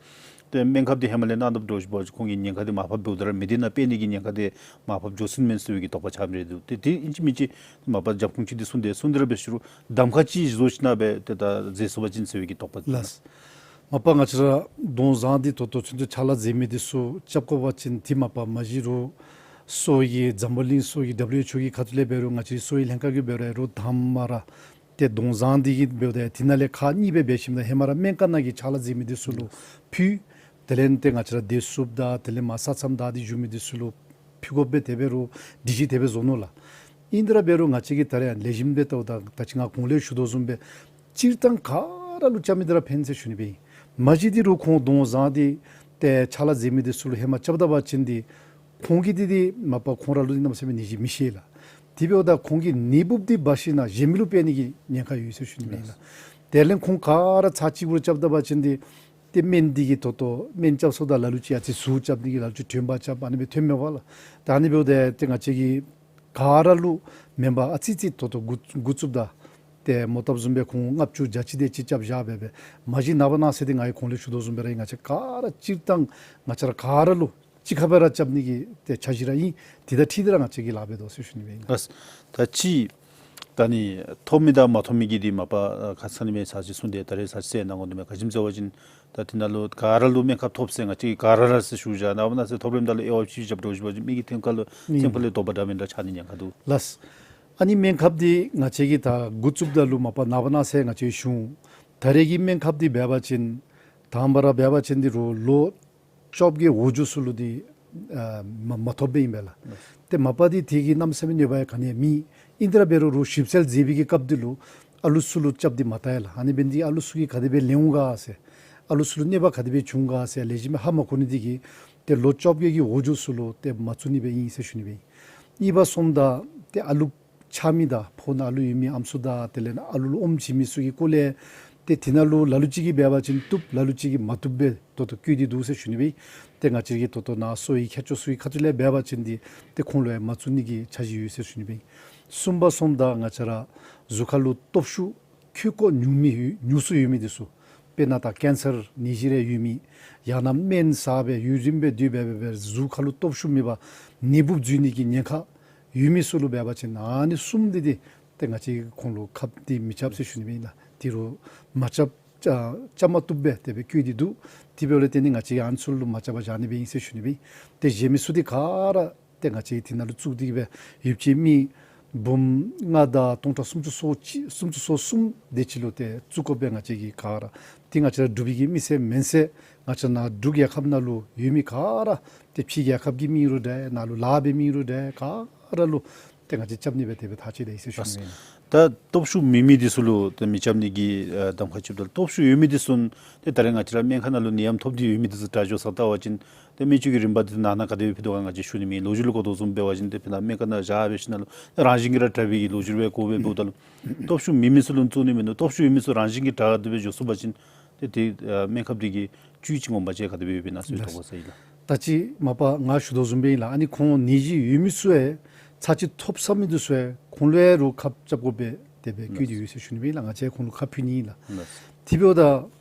ཏེ་སྨན་ཁབ་འདི་ཧེ་མ་ལས་གནང་དཔ་འདྲཝ་ཅིག་འབད་བ་ཅིན་ཁོང་གི་ཉེན་ཁ་འདི་མར་ཕབ་འབདཝ་ད་ར་མི་སྡེ་ནང་སྤེལ་ནི་གི་ཉེན་ཁ་འདི་མར་ཕབ་འགྱོ་ཚུགས་མས་ཟེར་བའི་གི་དོགས་པ་ཆགས་མི་རེ་འདུག། ཏེ་དེ་ཨིན་ཅི་མིན་ཅི་མ་པ་རྒྱབ་ཁུངས་ཅིག་འདི་གསུངས་ཏེ་གསུངས་ཏེ་ར་སྦེ་ཞུ་རུང་གདམ་ཁ་ཅིག་བཟོ་ཞིན་ན་སྦེ་ཏེ་ད་མཛད་ཚུགས་པ་ཅིན་ཟེར་བའི་གི་དོགས་པ། ལགས། མ་པ་ང་བཅས་ར་གདོང་བཟང་འདི་ད་ལྟོ་ཚུན་ཚོད་ཕྱག་ལཱ་མཛད་མི་འདི་ཚུ་རྐྱབ་དགོ་པ་ཅིན་ཏེ་མ་པ་མ་གཞི་རོགས་གསོ་བའི་འཛམ་བུ་གླིང་གསོ་བའི་ཌབ་ལུ་ཨེཆ་ཨོ་གི་ཁ་ཐུག་ལས་འབད་རུང་ང་བཅས་གསོ་བའི་ལྷན་ཁག་གིས་འབད་རུང་རོགས་དང་པ་ར་ཏེ་གདོང་བཟང་འདི་གིས་འབདཝ་ད་དེ་ནང་ལས་ཁག་གཉིས་སྦེ་འབད་ཞིནམ་ད་ཧེ་མ་ར་སྨན་ཁང་ནང་གི་ཕྱག་ལཱ་མཛད་མི་འདི་ཚུ་ལུ་ཕུལ། དེ་ལས་ཏེ་ང་བཅས་ར་བདེ་སྲུངཔ་དང་དེ་ལས་མར་ས་མཚམས་བདའ་སྟེ་བཞུགས་མི་འདི་ཚུ་ལུ་ཕུལ་དགོཔ་སྦེ་དེ་འབད་རུང་སྒྲིག་གཞི་དེ་སྦེ་བཟོ་ནུག་ལགས། ཨིན་དེ་ར་འབད་རུང་ང་བཅས་ཀྱིས་ད་རེས་ཡང་ལེགས་ཤོམ་སྦེ་བལྟཝ་ད་ད་ཅི་ང་གོང་ལས་ཞུ་དོ་བཟུམ་སྦེ་སྤྱིར་བཏང་ག་ར་ལུ་རྐྱབ་མི་འདི་ར་ཕན་ཟེར་ཞུ་ནི་སྦེ་ཨིན། མ་གཞི་འདི་རོགས་ཁོང་གདོང་བཟང་འདི་ཏེ་ཕྱག་ལཱ་མཛད་མི་འདི་ཚུ་ལུ་ཧེ་མ་རྐྱབ་ད་པ་ཅིན་འདི་ཁོང་གིས་འདི་འདི་མ་པ་ཁོང་ར་ལུ་འདི་གནམ་མེད་ས་མེད་ནད་གཞི་མི་ཤེས་ལགས། དེ་འབདཝ་ད་ཁོང་གི་ནད་འབུཔ་འདི་འབག་ཞིན་ན་གཞན་མི་ལུ་སྤེལ་ནི་གི་ཉེན་ཁ་ཡོད་ཟེར་ཞུ་ནི་སྦེ་ཨིན་ལགས། དེ་ལས་ཁོང་ག་ར་ཚར་གཅིག་གུ་རྐྱབ་ད་པ་ཅིན་འདི་ཏེ་སྨན་འདི་གིས་ད་ལྟོ་སྨན་རྐྱབ་སོངམ་ད་ལ་ལུ་ཅིག་ཨ་ཙི་ཟུག་རྐྱབ་ནི་གི་ལ་ལུ་ཅིག་དྲོད་འབར་རྐྱབ་ཨ་ནི་སྦེ་ཐོནམ་མས་པ་ལགས། ད་ཨ་ནི་འབདཝ་ད་ཏེ་ང་བཅས་ཀྱིས་ག་ར་ལུ་མེན་པར་ཨ་ཙི་ཙི་ད་ལྟོ་འགོ་འགོ་བཙུགསཔ་ད་ཏེ་མོ་བཏབ་བཟུམ་སྦེ་ཁོང་ལྔ་བཅུ་བརྒྱ་ཅིག་དེ་ཅིག་རྐྱབ་བཞག་སྦེ་སྦེ་མ་གཞི་ནངས་པ་གནངས་ཚེ་འདི་ང་གིས་གོང་ལས་ཞུ་དོ་བཟུམ་སྦེ་ར་ང་བཅས་ག་ར་སྤྱིར་བཏང་ང་བཅས་ར་ག་ར་ལུ་གཅིག་ཁར་སྦེ་ར་རྐྱབ་ནི་གི་ཏེ་འཆར་གཞི་ར་ཨིན། དེ་དང་འཁྲིལ་ཏེ་ར་ང་བཅས་ཀྱིས་ལཱ་འབད་དོ་ཟེར་ཞུ་ནི་སྦེ་ཨིན། ལགས། ད་ཅི་ ད་ནི་ཐོབ་མི་དང་མ་ཐོབ་མི་གི་འདི་མ་པ་ཨ་ཁ་ཙ་ནི་མེན་ས་ཅིག་གསུངས་ཏེ་ད་རེས་ས་ཅིག་ཟེར་གནང་དགོ་དོ་མས། ག་ཅི་སྨོ་ཟེར་བ་ཅིན་ད་དེ་ནང་ལུ་ག་ར་ལུ་སྨན་ཁབ་ཐོབ་ཟེར་ང་བཅས་ཀྱིས་ག་ར་ར་ཟེར་ཞུ་བཞག། ནངས་པ་གནངས་ཚེ་ཐོབ་རནམ་ད་ལུ་དབྱེ་བ་ཕྱེ་རྐྱབ་འགྱོ་ཞུ་བ་ཅིན་མི་གི་ཐོན་ཁ་ལུ་ཨིན། ཐོན་ཁ་ལུ་དོགས་པ་འདྲ་མིན་འདྲ་ཆགས་ནི་ཉེན་ཁ་འདུག། ལགས། ཨ་ནི་སྨན་ཁབ་འདི་ང་བཅས་ཀྱིས་ད་འགོ་བཙུགསཔ་ད་ལུ་མ་པ་ནངས་པ་གནངས་ཚེ་ང་བཅས་ཞུ་འོང་། ད་རེས་ཀྱི་སྨན་ཁབ་འདི་འབད་བ་ཅིན་དང་པ་ར་འབད་བ་ཅིན་འདི་རུང་ལོ་བཅོ་བརྒྱད་འོག་འཇུག་ཚུ་ལུ་འདི་ཨ་མ་མ་ཐོབ་པས་ཨིན་པས་ལགས། ཏེ་མ་པ་འདི་དེ་གི་གནམ་མེད་ས་མེད་གནོད་པ་ཡང་ག་ནི་ཡང་མེད། ཨིན་ཏེ་ར་འབད་རུང་རུང་ཞིབ་འཚོལ་མཛད་པའི་གི་སྐབས་འདི་ལུ་ཨ་ལུ་ཚུ་ལུ་རྐྱབ་སྟེ་མ་བལྟ་ཡ་ལགས། ཨ་ནི་འབད་ནི་འདི་ཨ་ལུ་ཚུ་གིས་ག་དེ་སྦེ་ལེན་འོང་ག་ཟེར་ཨ་ལུ་ཚུ་ལུ་གནོད་པ་ག་དེ་སྦེ་འབྱུང་ག་ཟེར་ལེགས་ཤོམ་སྦེ་ཧ་མ་གོ་ནི་འདི་གིས་ཏེ་ལོ་བཅོ་བརྒྱད་ཀྱི་འོག་འཇུག་ཚུ་ལུ་ཏེ་མ་བཙུགས་ནི་སྦེ་ཨིན་ཟེར་ཞུ་ནི་སྦེ་ཨིན། གཉིས་པ་སོངམ་ད་ཏེ་ཨ་ལུ་ཆགས་མི་དང་ཕོཝ་ནང་ཨ་ལུ་ཡོད་མི་ཨམ་སྲུ་དང་དེ་ལས་ཨ་ལུ་ལུ་ཨོམ་བྱིན་མི་ཚུ་གི་སྐོར་ལས་ཏེ་དེ་ནང་ལུ་ལ་ལུ་ཅིག་གིས་འབད་བ་ཅིན་བཏུབ། ལ་ལུ་ཅིག་གིས་མ་བཏུབ་སྦེ་ད་ལྟོ་བཀོད་དེ་འདུག་ཟེར་ཞུ་ནི་སྦེ་ཨིན། ཏེ་ང་བཅས་ཀྱིས་ད་ལྟོ་ནཱ་གསོ་བའི་མཁས་མཆོག་ཚུ་གི་ཁ་ཐུག་ལས་འབད་བ་ཅིན་འདི་ཏེ་ཁོང་ལུ་ཡང་མ་བཙུགས་ནི་གི་འཆར་གཞི་ཡོད་ཟེར་ཞུ་ནི་སྦེ་ཨིན། གསུམ་པ་སོངམ་ད་ང་བཅས་ར་གཟུགས་ཁ་ལུ་སྟོབས་ཤུགས་ཁྱུག་ཀོ་ཉུང་མི་ཡོད་ཉུང་སུ་ཡོད་མི་འདི་ཚུ་དཔེར་ན་ད་ཀེན་སར་ནད་གཞི་རེ་ཡོད་མི་ཡང་ན་སྨན་ཟ་སྦེ་ཡུན་རིངམོ་སྦེ་སྡོད་སྦེ་སྦེ་སྦེ་གཟུགས་ཁ་ལུ་སྟོབས་ཤུགས་མེད་པར་ནད་འབུཔ་འཛུལ་ནི་གི་ཉེན་ཁ་ཡོད་མི་ཚུ་ལུ་འབད་བ་ཅིན་ཨ་ནི་གསུམ་འདི་འདི་ཏེ་ང་བཅས་ཁོང་ལུ་ཁབ་འདི་མི་རྐྱབ་ཟེར་ཞུ་ནི་སྦེ་ཨིན་ལགས། དེ་རུང་མ་རྐྱབ་རྐྱབ་རྐྱབ་མ་བཏུབ་སྦེ་དེ་སྦེ་བཀོད་དེ་འདུག། དེ་འབདཝ་ལས་བརྟེན་ཏེ་ང་བཅས་ཨ་ནི་ཚུ་ལུ་མ་རྐྱབ་པར་བཞག་ནི་སྦེ་ཨིན་ཟེར་ཞུ་ནི་སྦེ་ཨིན། ཏེ་གཞན་མི་ཚུ་འདི་ག་ར་ཏེ་ང་བཅས་དེ་ནང་ལུ་བཙུགས་ཏེ་གི་སྦེ་ཡོདཔ་ཅིག་མི་འབུམ་ལྔ་དང་སྟོང་ཕྲག་སུམ་ཅུ་སོ་གཅིག་སུམ་ཅུ་སོ་གསུམ་དེ་ཅིག་ལུ་ཏེ་བཙུགས་དགོ་པས། ང་བཅས་ཀྱིས་ག་ར་ཏེ་ང་བཅས་ར་འབྲུག་པའི་གི་མི་སེར་མེན་ཟེར་ང་བཅས་ནཱ་འབྲུག་རྒྱལ་ཁབ་ནང་ལུ་ཡོད་མི་ག་ར་ཏེ་ཕྱི་རྒྱལ་ཁབ་ཀྱི་མི་ཨིན་རུང་འདྲ་ནཱ་ལུ་ལཱ་འབད་མི་ཨིན་རུང་འདྲ་ག་ར་ལུ་ཏེ་ང་བཅས་རྐྱབ་ནི་སྦེ་དེ་སྦེ་ཐག་བཅད་དེ་ཡོད་ཟེར་ཞུ་ནི་སྦེ་ཨིན། ད་སྟོབས་ཤུགས་མེད་མི་འདི་ཚུ་ལུ་ཏེ་མི་རྐྱབ་ནི་གི་ཨ་གདམ་ཁ་ཅིག་ད་སྟོབས་ཤུགས་ཡོད་མི་འདི་ཚུ་ཏེ་ད་རེས་ང་བཅས་ར་སྨན་ཁང་ནང་ལུ་ནད་ཡམས་ཐོབ་སྟེ་ཡོད་མི་འདི་ཚུ་དྲག་འགྱོ་ས་བལྟ་བ་ཅིན་ཏེ་སྨན་བཅོས་ཀྱི་རིམ་པ་འདི་ནང་ན་ག་དེ་སྦེ་ཕུལ་དོ་ག་ང་བཅས་ཞུ་ནི་མེད། ལོ་རྒྱུས་ལུ་གོ་དོ་བཟུམ་འབད་བ་ཅིན་ཏེ་དཔེར་ན་སྨན་ཁང་ནང་བཞག་སྦེ་ཞིནམ་ལས་རང་བཞིན་གྱིས་ར་དྲག་པའི་གི་ལོ་རྒྱུས་སྦེ་གོཝ་སྦེ་འབདཝ་ད་ལུ་སྟོབས་ཤུགས་མེད་མི་ཚུ་ལུ་བཙུགས་ནི་མིན་འདུག། སྟོབས་ཤུགས་ཡོད་མི་ཚུ་རང་བཞིན་གྱིས་དྲག་སྟེ་སྦེ་འགྱོ་ཚུགས་པ་ཅིན་ཏེ་དེ་ཨ་སྨན་ཁབ་འདི་གིས་བཅུད་ཅིག་ངོ་མ་ཅིག་ག་དེ་སྦེ་ཡོདཔ་ཨིན་ན་ཟེར་དོགས་པ་ཟ་ཡི་ལགས། ད་ཅི་མ་པ་ང་ཞུ་དོ་བཟུམ་སྦེ་ཨིན་ལགས། ཨ་ནི་ཁོང་ནད་གཞི་ཡོད་མི་ཚུ་ཡང་ཚར་གཅིག་ཐོབ་ཚར་མི་འདི་ཚུ་ཡང་ཁོང་ལུ་ཡང་རུང་ཁབ་རྐྱབ་དགོ་པས་དེ་སྦེ་བཀོད་དེ་ཡོད་ཟེར་ཞུ་ནི་སྦེ་ཨིན་ལགས། ང་བཅས་ཁོང་ལུ་ཁབ་ཕུལ་ནི་ཨིན་ལགས། དེ་འབདཝ་ད་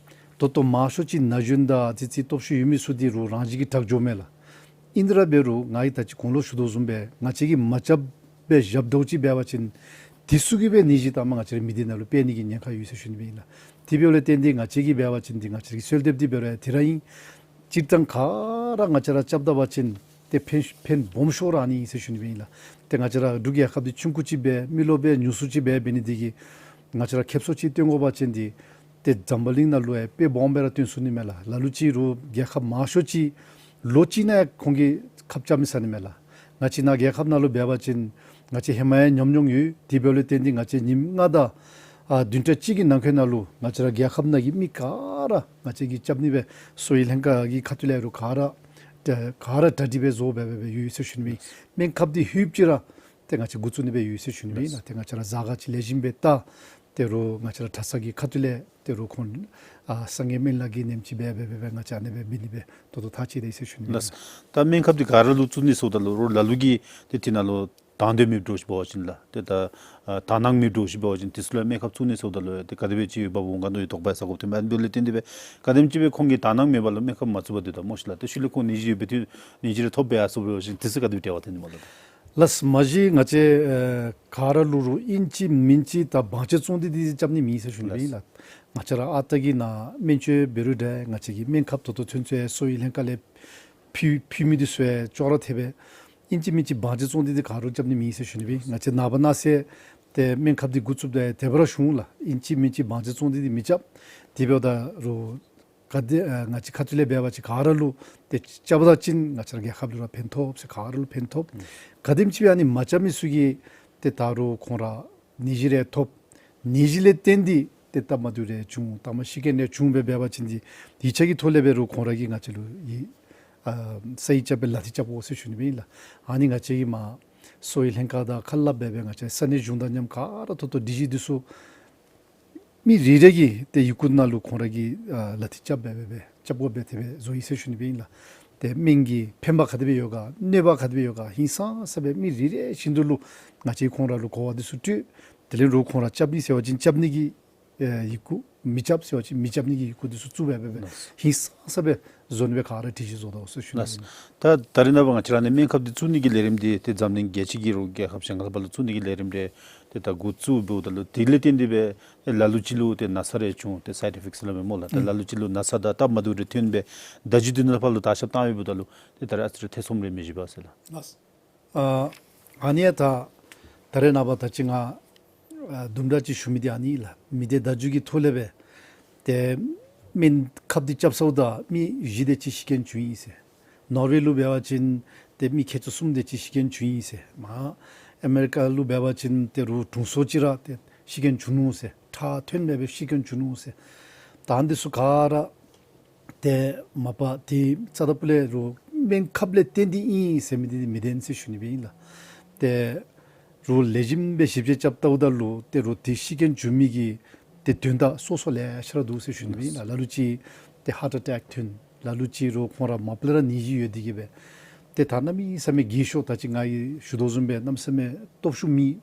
ད་ལྟོ་མང་ཤོས་ཅིག་ན་གཞོན་དང་ཨ་ཙི་ཅིག་སྟོབས་ཤུགས་ཡོད་མི་ཚུ་འདི་རུང་རང་བཞིན་གྱིས་དྲག་འགྱོཝ་མས་ལགས། ཨིན་ཏེ་ར་འབད་རུང་ང་གིས་ད་ཅི་གོང་ལུ་ཞུ་དོ་བཟུམ་སྦེ་ང་བཅས་ཀྱིས་མ་རྐྱབ་སྦེ་བཞགཔ་འདྲཝ་ཅིག་འབད་བ་ཅིན་དེ་ཚུ་གིས་སྦེ་ནད་གཞི་དང་པ་ང་བཅས་རའི་མི་སྡེ་ནང་ལུ་སྤེལ་ནི་གི་ཉེན་ཁ་ཡོད་ཟེར་ཞུ་ནི་སྦེ་ཨིན་ལགས། དེ་འབདཝ་ལས་བརྟེན་ཏེ་ང་བཅས་ཀྱིས་འབད་བ་ཅིན་འདི་ང་བཅས་རའི་གསོལ་འདེབས་འདི་འབད་རུང་ཡང་དེ་ར་ཨིན། སྤྱིར་བཏང་ག་ར་ང་བཅས་ར་རྐྱབ་ད་པ་ཅིན་ཏེ་ཕན་ཕན་སྦོམ་ཤོས་ར་ཨ་ནི་ཨིན་ཟེར་ཞུ་ནི་སྦེ་ཨིན་ལགས། ཏེ་ང་བཅས་ར་འབྲུག་རྒྱལ་ཁབ་འདི་ཆུང་ཀུ་ཅིག་སྦེ་མི་རློབས་སྦེ་ཉུང་སུ་ཅིག་སྦེ་འབད་ནི་འདི་གིས་ང་བཅས་ར་ཁེབ་སང་ཅིག་སྟོན་དགོ་པ་ཅིན་འདི་ཏེ་འཛམ་བུ་གླིང་ནང་ལུ་ཡང་དཔེ་སྦོམ་སྦེ་ར་སྟོན་ཚུགས་ནི་མས་ལགས། ལ་ལུ་ཅིག་རུང་རྒྱལ་ཁབ་མང་ཤོས་ཅིག་ལོ་གཅིག་ནང་ཡང་ཁོང་གིས་ཁབ་རྐྱབ་མི་ཚར་ནི་མས་ལགས། ང་བཅས་ནཱ་རྒྱལ་ཁབ་ནང་ལུ་འབད་བ་ཅིན་ང་བཅས་ཧེ་མ་ཡང་ཉམས་མྱོང་ཡོད། དེ་འབདཝ་ལས་བརྟེན་ཏེ་ང་བཅས་ཉིནམ་ལྔ་དང་ཨ་བདུན་ཕྲག་གཅིག་གི་ནང་འཁོད་ནང་ལུ་ང་བཅས་ར་རྒྱལ་ཁབ་ནང་གི་མི་ག་ར་ང་བཅས་ཀྱིས་རྐྱབ་ནི་སྦེ་གསོ་བའི་ལྷན་ཁག་གི་ཁ་ཐུག་ལས་རུང་ག་ར་ག་ར་གྲ་སྒྲིག་སྦེ་བཟོ་སྦེ་སྦེ་སྦེ་ཡོད་ཟེར་ཞུ་ནི་སྦེ་ཨིན། སྨན་ཁབ་འདི་ཧུབ་ཅིག་ར་ཏེ་ང་བཅས་འགོ་བཙུགས་ནི་སྦེ་ཡོད་ཟེར་ཞུ་ནི་སྦེ་ཨིན་ལགས། ཏེ་ང་བཅས་ར་གཟའ་སྐར་ཅིག་ལེགས་ཤོམ་སྦེ་བལྟ། དེ་རུང་ང་བཅས་ར་གྲྭ་ཚང་གི་ཁ་ཐུག་ལས་དེ་རུང་ཁོང་ཨ་སངས་རྒྱས་སྨན་བླ་གི་ཉམས་ཅིག་སྦེ་སྦེ་སྦེ་སྦེ་ང་བཅས་ཨ་ནི་སྦེ་འབད་ནི་སྦེ་ད་ལྟོ་ཐག་བཅད་དེ་ཡོད་ཟེར་ཞུ་ནི་སྦེ་ཨིན། ལགས། ད་སྨན་ཁབ་འདི་ག་ར་ལུ་བཙུགས་ནི་ཟེརཝ་ད་ལུ་རོགས་ལ་ལུ་གིས་ཏེ་དེ་ནང་ལུ་དང་འདོད་མེདཔ་འདྲཝ་ཅིག་འབད་བ་ཅིན་ལགས། ཏེ་ད་ཨ་དག་སྣང་མེདཔ་འདྲཝ་ཅིག་འབད་བ་ཅིན་དེ་ཚུ་ལུ་སྨན་ཁབ་བཙུགས་ནི་ཟེརཝ་ད་ལུ་ཏེ་ག་དེ་སྦེ་ཅིག་འབད་འོང་ག་མནོ་བའི་དོགས་པ་ཟ་དགོཔ་ཐོནམ་མས། ཨ་ནི་འབདཝ་ལས་བརྟེན་ཏེ་སྦེ་ག་དེམ་ཅིག་སྦེ་ཁོང་གིས་དག་སྣང་མེད་པར་ལུ་སྨན་ཁབ་མ་བཙུགས་པར་སྡོདཔ་ད་སྨོ་ཤིག་ལགས། ཏེ་ཤུལ་ལས་ཁོང་ནད་གཞི་ཡོད་པའི་ཏེ་ནད་གཞི་རེ་ཐོབ་སྦེ་ཡར་སོང་འབད་བ་ཅིན་དེ་ཚུ་ག་དེ་སྦེ་འབྲེལ་བ་ཐོན་ནི་སྨོ་ལགས། ལགས། མ་གཞི་ང་བཅས་ཨེ་ག་ར་ལུ་རུང་ཨིན་ཅི་མིན་ཅི་ད་བང་ཆེན་བཙོང་སྟེ་འདི་རྐྱབ་ནི་མེད་ཟེར་ཞུ་ནི་སྦེ་ཨིན་ལགས། ང་བཅས་ར་ཨ་རྟག་གི་ནཱ་སྨན་བཅོས་འབད་རུང་འདྲ་ང་བཅས་ཀྱི་སྨན་ཁབ་ད་ལྟོ་ཚུན་ཚོད་གསོ་བའི་ལྷན་ཁག་ལས་ཕུལ་ཕུལ་མི་འདི་ཚུ་ཡང་ཅོག་ར་འཐདཔ་སྦེ་ཨིན་ཅི་མིན་ཅི་བང་ཆེན་བཙོང་སྟེ་འདི་ག་ར་རྐྱབ་ནི་མེད་ཟེར་ཞུ་ནི་སྦེ་ཨིན། ང་བཅས་ནངས་པ་གནངས་ཚེ་ཏེ་སྨན་ཁབ་འདི་འགོ་བཙུགསཔ་ད་དེ་སྦེ་ར་ཞུ་འོང་ལགས། ཨིན་ཅི་མིན་ཅི་བང་ཆེན་བཙོང་སྟེ་འདི་མི་རྐྱབ། དེ་འབདཝ་ད་རུང་ག་དེ་ཨ་ང་བཅས་ཁ་ཐུག་ལས་འབད་བ་ཅིན་ག་ར་ལུ་ཏེ་རྐྱབ་ད་ཅིན་ང་བཅས་ར་རྒྱལ་ཁབ་ལུ་ར་ཕན་ཐོགས་ཟེར་ག་ར་ལུ་ཕན་ཐོགས། ག་དེམ་ཅིག་སྦེ་ཨ་ནི་མ་རྐྱབ་མི་ཚུ་གིས་ཏེ་ད་རུང་ཁོང་ར་ནད་གཞི་རེ་ཐོབ། ནད་གཞི་ལས་བརྟེན་ཏེ་ཏེ་སྟབས་མ་བདེཝ་རེ་བྱུང་སྟབས་མ་ཤེས་མཁན་རེ་བྱུང་སྦེ་འབད་བ་ཅིན་འདི་ཡིག་ཆ་གི་ཐོག་ལས་འབད་རུང་ཁོང་ར་གིས་ང་བཅས་ལུ་ཡི་ཨ་ས་ཡིག་རྐྱབ་སྦེ་ལག་མཐིལ་རྐྱབ་དགོ་ཟེར་ཞུ་ནི་སྦེ་ཨིན་ལགས། ཨ་ནི་ང་བཅས་ཀྱིས་མར་གསོ་བའི་ལྷན་ཁག་དང་ཁ་སླབ་སྦེ་སྦེ་ང་བཅས་ས་གནས་གཞུང་དང་མཉམ་ག་ར་ཐོག་ཐོག་སྒྲིག་གཞི་འདི་ཚུ་མི་རེ་རེ་གིས་ཏེ་ཡི་གུ་ནང་ལུ་ཁོང་ར་གི་ཨ་ལག་མཐིལ་རྐྱབ་སྦེ་སྦེ་སྦེ་རྐྱབ་དགོ་སྦེ་དེ་སྦེ་བཟོ་ཡི་ཟེར་ཞུ་ནི་སྦེ་ཨིན་ལགས། ཏེ་སྨན་གྱི་ཕན་པ་ག་དེ་སྦེ་ཡོད་ག་གནོད་པ་ག་དེ་སྦེ་ཡོད་ག་ཧིང་སངས་ས་སྦེ་མི་རེ་རེ་བཞིན་དུ་ལུ་ང་བཅས་ཁོང་ར་ལུ་གོ་བ་འདི་ཚུ་སྤྲོད། དེ་ལས་རུང་ཁོང་ར་རྐྱབ་ནི་ཟེར་བ་ཅིན་རྐྱབ་ནི་གི་ ཨེ་ཡི་གུ་མི་རྐྱབ་ཟེར་བ་ཅིན་མི་རྐྱབ་ནི་གི་ཡི་གུ་འདི་ཚུ་བཙུགས་སྦེ་སྦེ་སྦེ་ལགས། ཧིང་སངས་ས་སྦེ་བཟོ་ནི་སྦེ་ག་ར་སྒྲིག་གཞི་བཟོ་དོ་ཟེར་ཞུ་ནི་ལགས། ཨིན། ད་ད་རེས་ནངས་པ་ང་བཅས་ར་ཨ་ནི་སྨན་ཁབ་འདི་བཙུགས་ནི་གི་ལས་རིམ་འདི་ཏེ་འཛམ་གླིང་རྒྱལ་སྤྱི་གི་རུང་རྒྱལ་ཁབ་གཞན་ཁར་ལུ་བཙུགས་ནི་གི་ལས་རིམ་འདི་ཏེ་ད་འགོ་བཙུགས་འབདཝ་ད་ལུ་དེ་ལས་བརྟེན་ཏེ་སྦེ་ཏེ་ལ་ལུ་ཅིག་ལུ་ཏེ་ན་ཚ་རེ་བྱུང་ཏེ་སའིཌ་ཨི་ཕེཀཊ་སླབ་མས་སྨོ་ལགས། ཏེ་ཨིན། ལ་ལུ་ཅིག་ལུ་ན་ཚ་དང་སྟབས་མ་བདེཝ་རེ་ཐོན་སྦེ་བརྡ་བརྒྱུད་འདི་ནང་ཕར་ལུ་བརྡ་ཁྱབ་བཏང་ཡོདཔ་ད་ལུ་ཏེ་ད་རེས་ཨ་ཙི་རེ་ཐེ་ཚོམ་རེ་མི་བཞེས་པས་ཟེར་ལགས། ལགས། ཨ་ཨ་ནི་ཡང་ད་ད་རེས་ནངས་པ་ད་ཅི་ང་ཨ་དུམ་གྲ་ཅིག་ཞུ་མི་འདི་ཨ་ནི་ལགས། མི་སྡེ་བརྡ་བརྒྱུད་ཀྱི་ཐོག་ལས་སྦེ་ཏེ་སྨན་ཁབ་འདི་རྐྱབ་ཚརཝ་ད་མི་བཞི་དེ་ཅིག་ཤི་རྐྱེན་བྱུང་ཡི་ཟེར། ནོར་ཝེ་ལུ་འབད་བ་ཅིན་ཏེ་མི་ཁལ་གཅིག་གསུམ་དེ་ཅིག་ཤི་རྐྱེན་བྱུང་ཡི་ཟེར། མར་ཨ་མེ་རི་ཀ་ལུ་འབད་བ་ཅིན་ཏེ་རུང་དྲུང་འཚོ་ཅིག་ར་ཏེ་ཤི་རྐྱེན་བྱུང་ནུག་ཟེར། ཁྲག་ཐོན་མེད་པའི་ཤི་རྐྱེན་བྱུང་ནུག་ཟེར། ད་ཨ་ནི་འདི་ཚུ་ག་ར་ཏེ་མ་པ་ཏེ་རྩ་དང་ཕུ་ལས་རུང་སྨན་ཁབ་ལས་བརྟེན་ཏེ་ཨིན་ཟེར་མི་འདི་མི་བདེན་ཟེར་ཞུ་ནི་སྦེ་ཨིན་ལགས། ཏེ་རུང་ལེགས་ཤོམ་སྦེ་ཞིབ་དཔྱད་རྐྱབ་ལྟཝ་ད་ལུ་ཏེ་རུང་ཏེ་ཤི་རྐྱེན་བྱུང་མི་གི་ཏེ་དོན་དག་སོ་སོ་ལེ་ཤ་ར་འདུག་ཟེར་ཞུ་ནི་སྦེ་ཨིན་ལགས། ལ་ལུ་ཅིག་ཏེ་ཧཱརཊ་ཨ་ཊེཀ་ཐོན། ལ་ལུ་ཅིག་རུང་ཁོང་ར་མ་པ་ལས་ར་ནད་གཞི་ཡོད་དེ་གིས་སྦེ་ཏེ་ད་གནམ་མེད་ས་མེད་རྒས་ཤོས་ད་ཅི་ང་གིས་ཞུ་དོ་བཟུམ་སྦེ་གནམ་མེད་ས་མེད་སྟོབས་ཤུགས་མེད་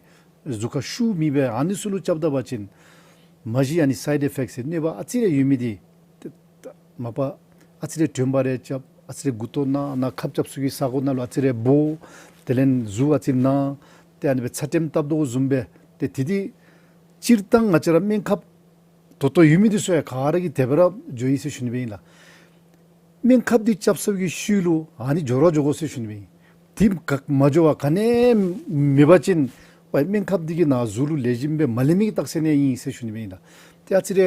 གཟུགས་ཁར་ཤུགས་མེད་སྦེ་ཨ་ནི་ཚུ་ལུ་རྐྱབ་ད་པ་ཅིན་མ་གཞི་ཨ་ནི་སའིཌ་ཨི་ཕེཀཊ་ཟེར་གནོད་པ་ཨ་ཙི་རེ་ཡོད་མི་འདི་ཏེ་ད་མ་པ་ཨ་ཙི་རེ་དྲོན་པ་རེ་རྐྱབ། ཨ་ཙི་རེ་མགུ་ཏོ་ན་ན་ཁབ་རྐྱབ་ས་གི་ས་གོ་ནང་ལུ་ཨ་ཙི་རེ་སྦོ། དེ་ལས་གཟུགས་ཨ་ཙི་ན། ཏེ་ཨ་ནི་སྦེ་ཚད་རིམས་བཏབ་དོ་བཟུམ་སྦེ་ཏེ་དེ་འདི་སྤྱིར་བཏང་ང་བཅས་ར་སྨན་ཁབ་ད་ལྟོ་ཡོད་མི་འདི་ཚུ་ཡང་ག་ར་གིས་དེ་སྦེ་ར་འགྱོ་ཡི་ཟེར་ཞུ་ནི་སྦེ་ཨིན་ལགས། སྨན་ཁབ་འདི་རྐྱབ་ཚར་བའི་ཤུལ་ལུ་ཨ་ནི་འགྱོ་ར་འགྱོ་དགོ་ཟེར་ཞུ་ནི་སྦེ་ཨིན། དེ་ག་མ་འགྱོ་བར་ག་ནི་མེད་པ་ཅིན་ཝའི་སྨན་ཁབ་འདི་གིས་ནཱ་གཟུགས་ལུ་ལེགས་ཤོམ་སྦེ་མ་ལེན་མི་གི་རྟགས་མཚན་ཨིན་ཟེར་ཞུ་ནི་སྦེ་ཨིན་ལགས། ཏེ་ཨ་ཙི་རེ་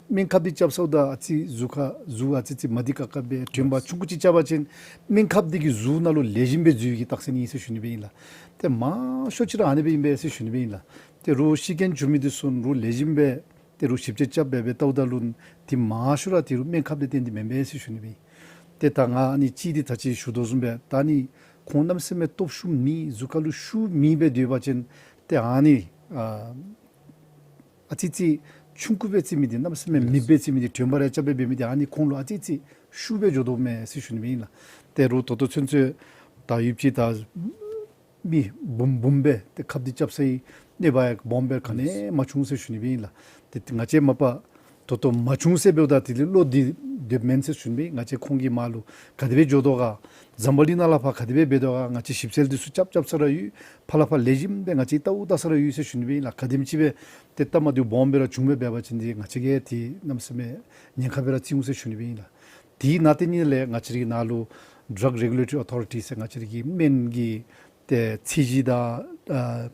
སྨན་ཁབ་འདི་རྐྱབ་ཚརཝ་ད་ཨ་ཙི་གཟུགས་ཁར་གཟུགས་ཨ་ཙི་ཅིག་མ་བདེ་ཁག་ཁ་སྦེ་དྲོན་པ་ཆུང་ཀུ་ཅིག་རྐྱབ་པ་ཅིན་སྨན་ཁབ་འདི་གིས་གཟུགས་ནང་ལུ་ལེགས་ཤོམ་སྦེ་འཛུལ་བའི་གི་རྟགས་མཚན་ཨིན་ཟེར་ཞུ་ནི་སྦེ་ཨིན་ལགས། ཏེ་མང་ཤོས་ཅིག་ར་ཨ་ནི་སྦེ་ཨིན་པས་ཟེར་ཞུ་ནི་སྦེ་ཨིན་ལགས། ཏེ་རུང་ཤི་རྐྱེན་བྱུང་མི་འདི་ཚུ་རུང་ལེགས་ཤོམ་སྦེ་ཏེ་རུང་ཞིབ་དཔྱད་རྐྱབ་སྦེ་སྦེ་ལྟཝ་ད་ལུ་ཏེ་མང་ཤོས་ར་ཏེ་རུང་སྨན་ཁབ་འདི་བརྟེན་ཏེ་མེན་པས་ཟེར་ཞུ་ནི་སྦེ་ཨིན། ཏེ་ད་ང་ཨ་ནི་གཅིག་འདི་ད་ཅི་ཞུ་དོ་བཟུམ་སྦེ་ད་ཨ་ནི་ཁོང་གནམ་མེད་ས་མེད་སྟོབས་ཤུགས་མེད་གཟུགས་ཁར་ལུ་ཤུགས་མེད་སྦེ་སྡོད་པ་ཅིན་ཏེ་ཨ་ནི་ཨ་ཨ་ཙི་ཅིག་ཆུང་ཀུ་སྦེ་བརྩི་མི་འདི་གནམ་མེད་ས་མེད་མེདཔ་སྦེ་བརྩི་མི་འདི་དྲོན་པ་རེ་རྐྱབ་སྦེ་འབད་མི་འདི་ཨ་ནི་ཁོང་ལུ་ཨ་ཙི་ཅིག་ཤུགས་སྦེ་འགྱོ་དོ་མས་ཟེར་ཞུ་ནི་སྦེ་ཨིན་ལགས། ཏེ་རུང་ད་ལྟོ་ཚུན་ཚོད་ད་ཡུདཔ་ཅིག་ད་མི་འབུམ་འབུམ་སྦེ་ཏེ་ཁབ་འདི་རྐྱབ་ཚར་ཡི། གནོད་པ་ཡང་སྦོམ་སྦེ་ག་ནི་མ་བྱུང་ཟེར་ཞུ་ནི་སྦེ་ཨིན་ལགས། ཏེ་ང་བཅས་མ་པ་ད་ལྟོ་མ་བྱུང་ཟེར་འབདཝ་ད་དེ་ལས་བློ་བདེ་བདེཝ་མེན་ཟེར་ཞུ་ནི་སྦེ་ཨིན། ང་བཅས་ཁོང་གི་མར་ལུ་ག་དེ་སྦེ་འགྱོ་དོ་ག་འཛམ་བུ་གླིང་ནང་ལས་ཕར་ག་དེ་སྦེ་འབད་དོ་ག་ང་བཅས་ཞིབ་འཚོལ་འདི་ཚུ་རྐྱབ་རྐྱབ་ས་ར་ཡོད། ཕར་ལས་ཕར་ལེགས་ཤོམ་སྦེ་ང་བཅས་ལྟཝ་ལྟ་ས་ར་ཡོད་ཟེར་ཞུ་ནི་སྦེ་ཨིན་ལགས། ག་དེམ་ཅིག་སྦེ་ཏེ་སྟབས་མ་བདེཝ་སྦོམ་སྦེ་ར་བྱུང་སྦེ་འབད་བ་ཅིན་འདི་ང་བཅས་ཀྱིས་ཏེ་གནམ་མེད་ས་མེད་ཉེན་ཁ་སྦེ་ར་བརྩི་འོང་ཟེར་ཞུ་ནི་སྦེ་ཨིན་ལགས། དེ་ནང་དེ་ནི་ལས་ང་བཅས་རའི་ནང་ལུ་Drug Regulatory Authority ཟེར་ང་བཅས་རའི་གི་སྨན་གྱི་ཏེ་ཚད་གཞི་དང་ཨ་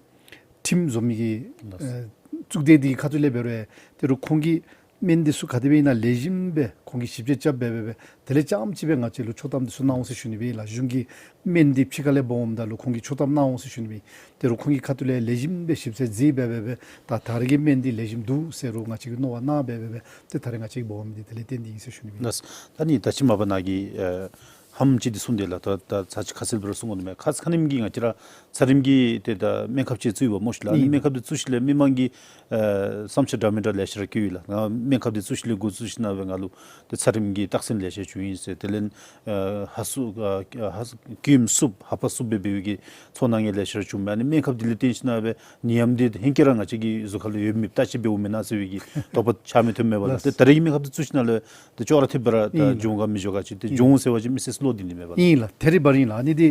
ཁྲིམས་བཟོ་མི་གི་ཨ་བཙུགས་སྡེ་འདི་ཁ་ཐུག་ལས་འབད་རུང་ཏེ་རུང་ཁོང་གིས་སྨན་འདི་ཚུ་ག་དེ་སྦེ་ཨིན་ན་ལེགས་ཤོམ་སྦེ་ཁོང་གིས་ཞིབ་དཔྱད་རྐྱབ་སྦེ་སྦེ་སྦེ་དེ་ལས་རྐྱངམ་ཅིག་སྦེ་ང་བཅས་ལུ་ཆོག་ཐམ་འདི་ཚུ་གནང་འོང་ཟེར་ཞུ་ནི་སྦེ་ཨིན་ལགས། གཞུང་གི་སྨན་འདི་ཕྱི་ཁ་ལས་འབག་འོངམ་ད་ལུ་ཁོང་གིས་ཆོག་ཐམ་གནང་འོང་ཟེར་ཞུ་ནི་སྦེ་ཨིན། ཏེ་རུང་ཁོང་གི་ཁ་ཐུག་ལས་ལེགས་ཤོམ་སྦེ་ཞིབ་དཔྱད་མཛད་སྦེ་སྦེ་སྦེ་ད་ད་རེས་ཀྱི་སྨན་འདི་ལེགས་ཤོམ་འདུག་ཟེར་རུང་ང་བཅས་ཀྱིས་མནོ་བ་གནང་སྦེ་སྦེ་སྦེ་ཏེ་ད་རེས་ང་བཅས་ཀྱིས་འབག་འོང་མི་འདི་དེ་ལས་བརྟེན་ཏེ་ཨིན་ཟེར་ཞུ་ནི་སྦེ་ཨིན། ལགས། ད་ནི་ད་ཅི་མ་པ་ནཱ་གི་ཨེ་ཧམ་ཅིག་འདི་གསུངས་ཏེ་ལགས། ད་ད་ཚར་ཅིག་ཁ་གསལ་སྦེ་ར་གསུང་དགོ་ནི་མས། ཁ་ཙ་ཁ་ཉིནམ་གྱི་ང་བཅས་ར་ཚད་རིམས་ཀྱི་ཏེ་ད་སྨན་ཁབ་ཅིག་བཙུགས་ཡོདཔ་སྨོ་ཤིག་ལགས། ཨ་ནི་ཨིན། སྨན་ཁབ་འདི་བཙུགས་ཞིནམ་ལས་མི་མང་གི་ཨེ་བསམ་འཆར་འདྲ་མི་འདྲ་ལེ་ཤ་ར་བཀོད་ཡི་ལགས། ང་སྨན་ཁབ་འདི་བཙུགས་ཞིནམ་ལས་འགོ་བཙུགས་ཞིནམ་ལས་ང་ལུ་ཏེ་ཚད་རིམས་ཀྱི་རྟགས་མཚན་ལེ་ཤ་བྱུང་ཡི་ཟེར། དེ་ལས་ཨ་ཧ་སུ་ཨ་ཧ་སུ་སྐྱེམས་སུབ་ཧ་པ་སུབ་སྦེ་འབད་བའི་གི་ཚོར་སྣང་ཡང་ལེ་ཤ་ར་བྱུང་མས། ཨ་ནི་སྨན་ཁབ་འདི་ལས་བརྟེན་ཞིནམ་ལས་ནད་ཡམས་འདི་ཧེང་སྐལ་ར་ང་བཅས་ཀྱི་གཟུགས་ཁ་ལུ་ཡོད་མེད་བལྟ་ཞིབ་འབདཝ་མེན་ན་ཟེར་བའི་གི་དོགས་པ་ཆགས་མི་ཐོན་མས་པ་ལགས། ལགས། ཏེ་ད་རེས་ཀྱི་སྨན་ཁབ་འདི་བཙུགས་ཞིནམ་ལས་ཏེ་ཅོག་ར་འཐདཔ་སྦེ་ར་ད་ཨིན། འགྱོ་འོང་ག་མི་འགྱོ་ག་ཅིག་ཏེ་ཨིན། འགྱོ་འོང་ཟེར་བ་ཅིན་མི་སེར་བློ་བདེ་ནི་མས་པ་ལགས། ཨིན་ལགས། ད་རེས་འབད་རུང་ཨིན་ལགས། ཨ་ནི་འདི་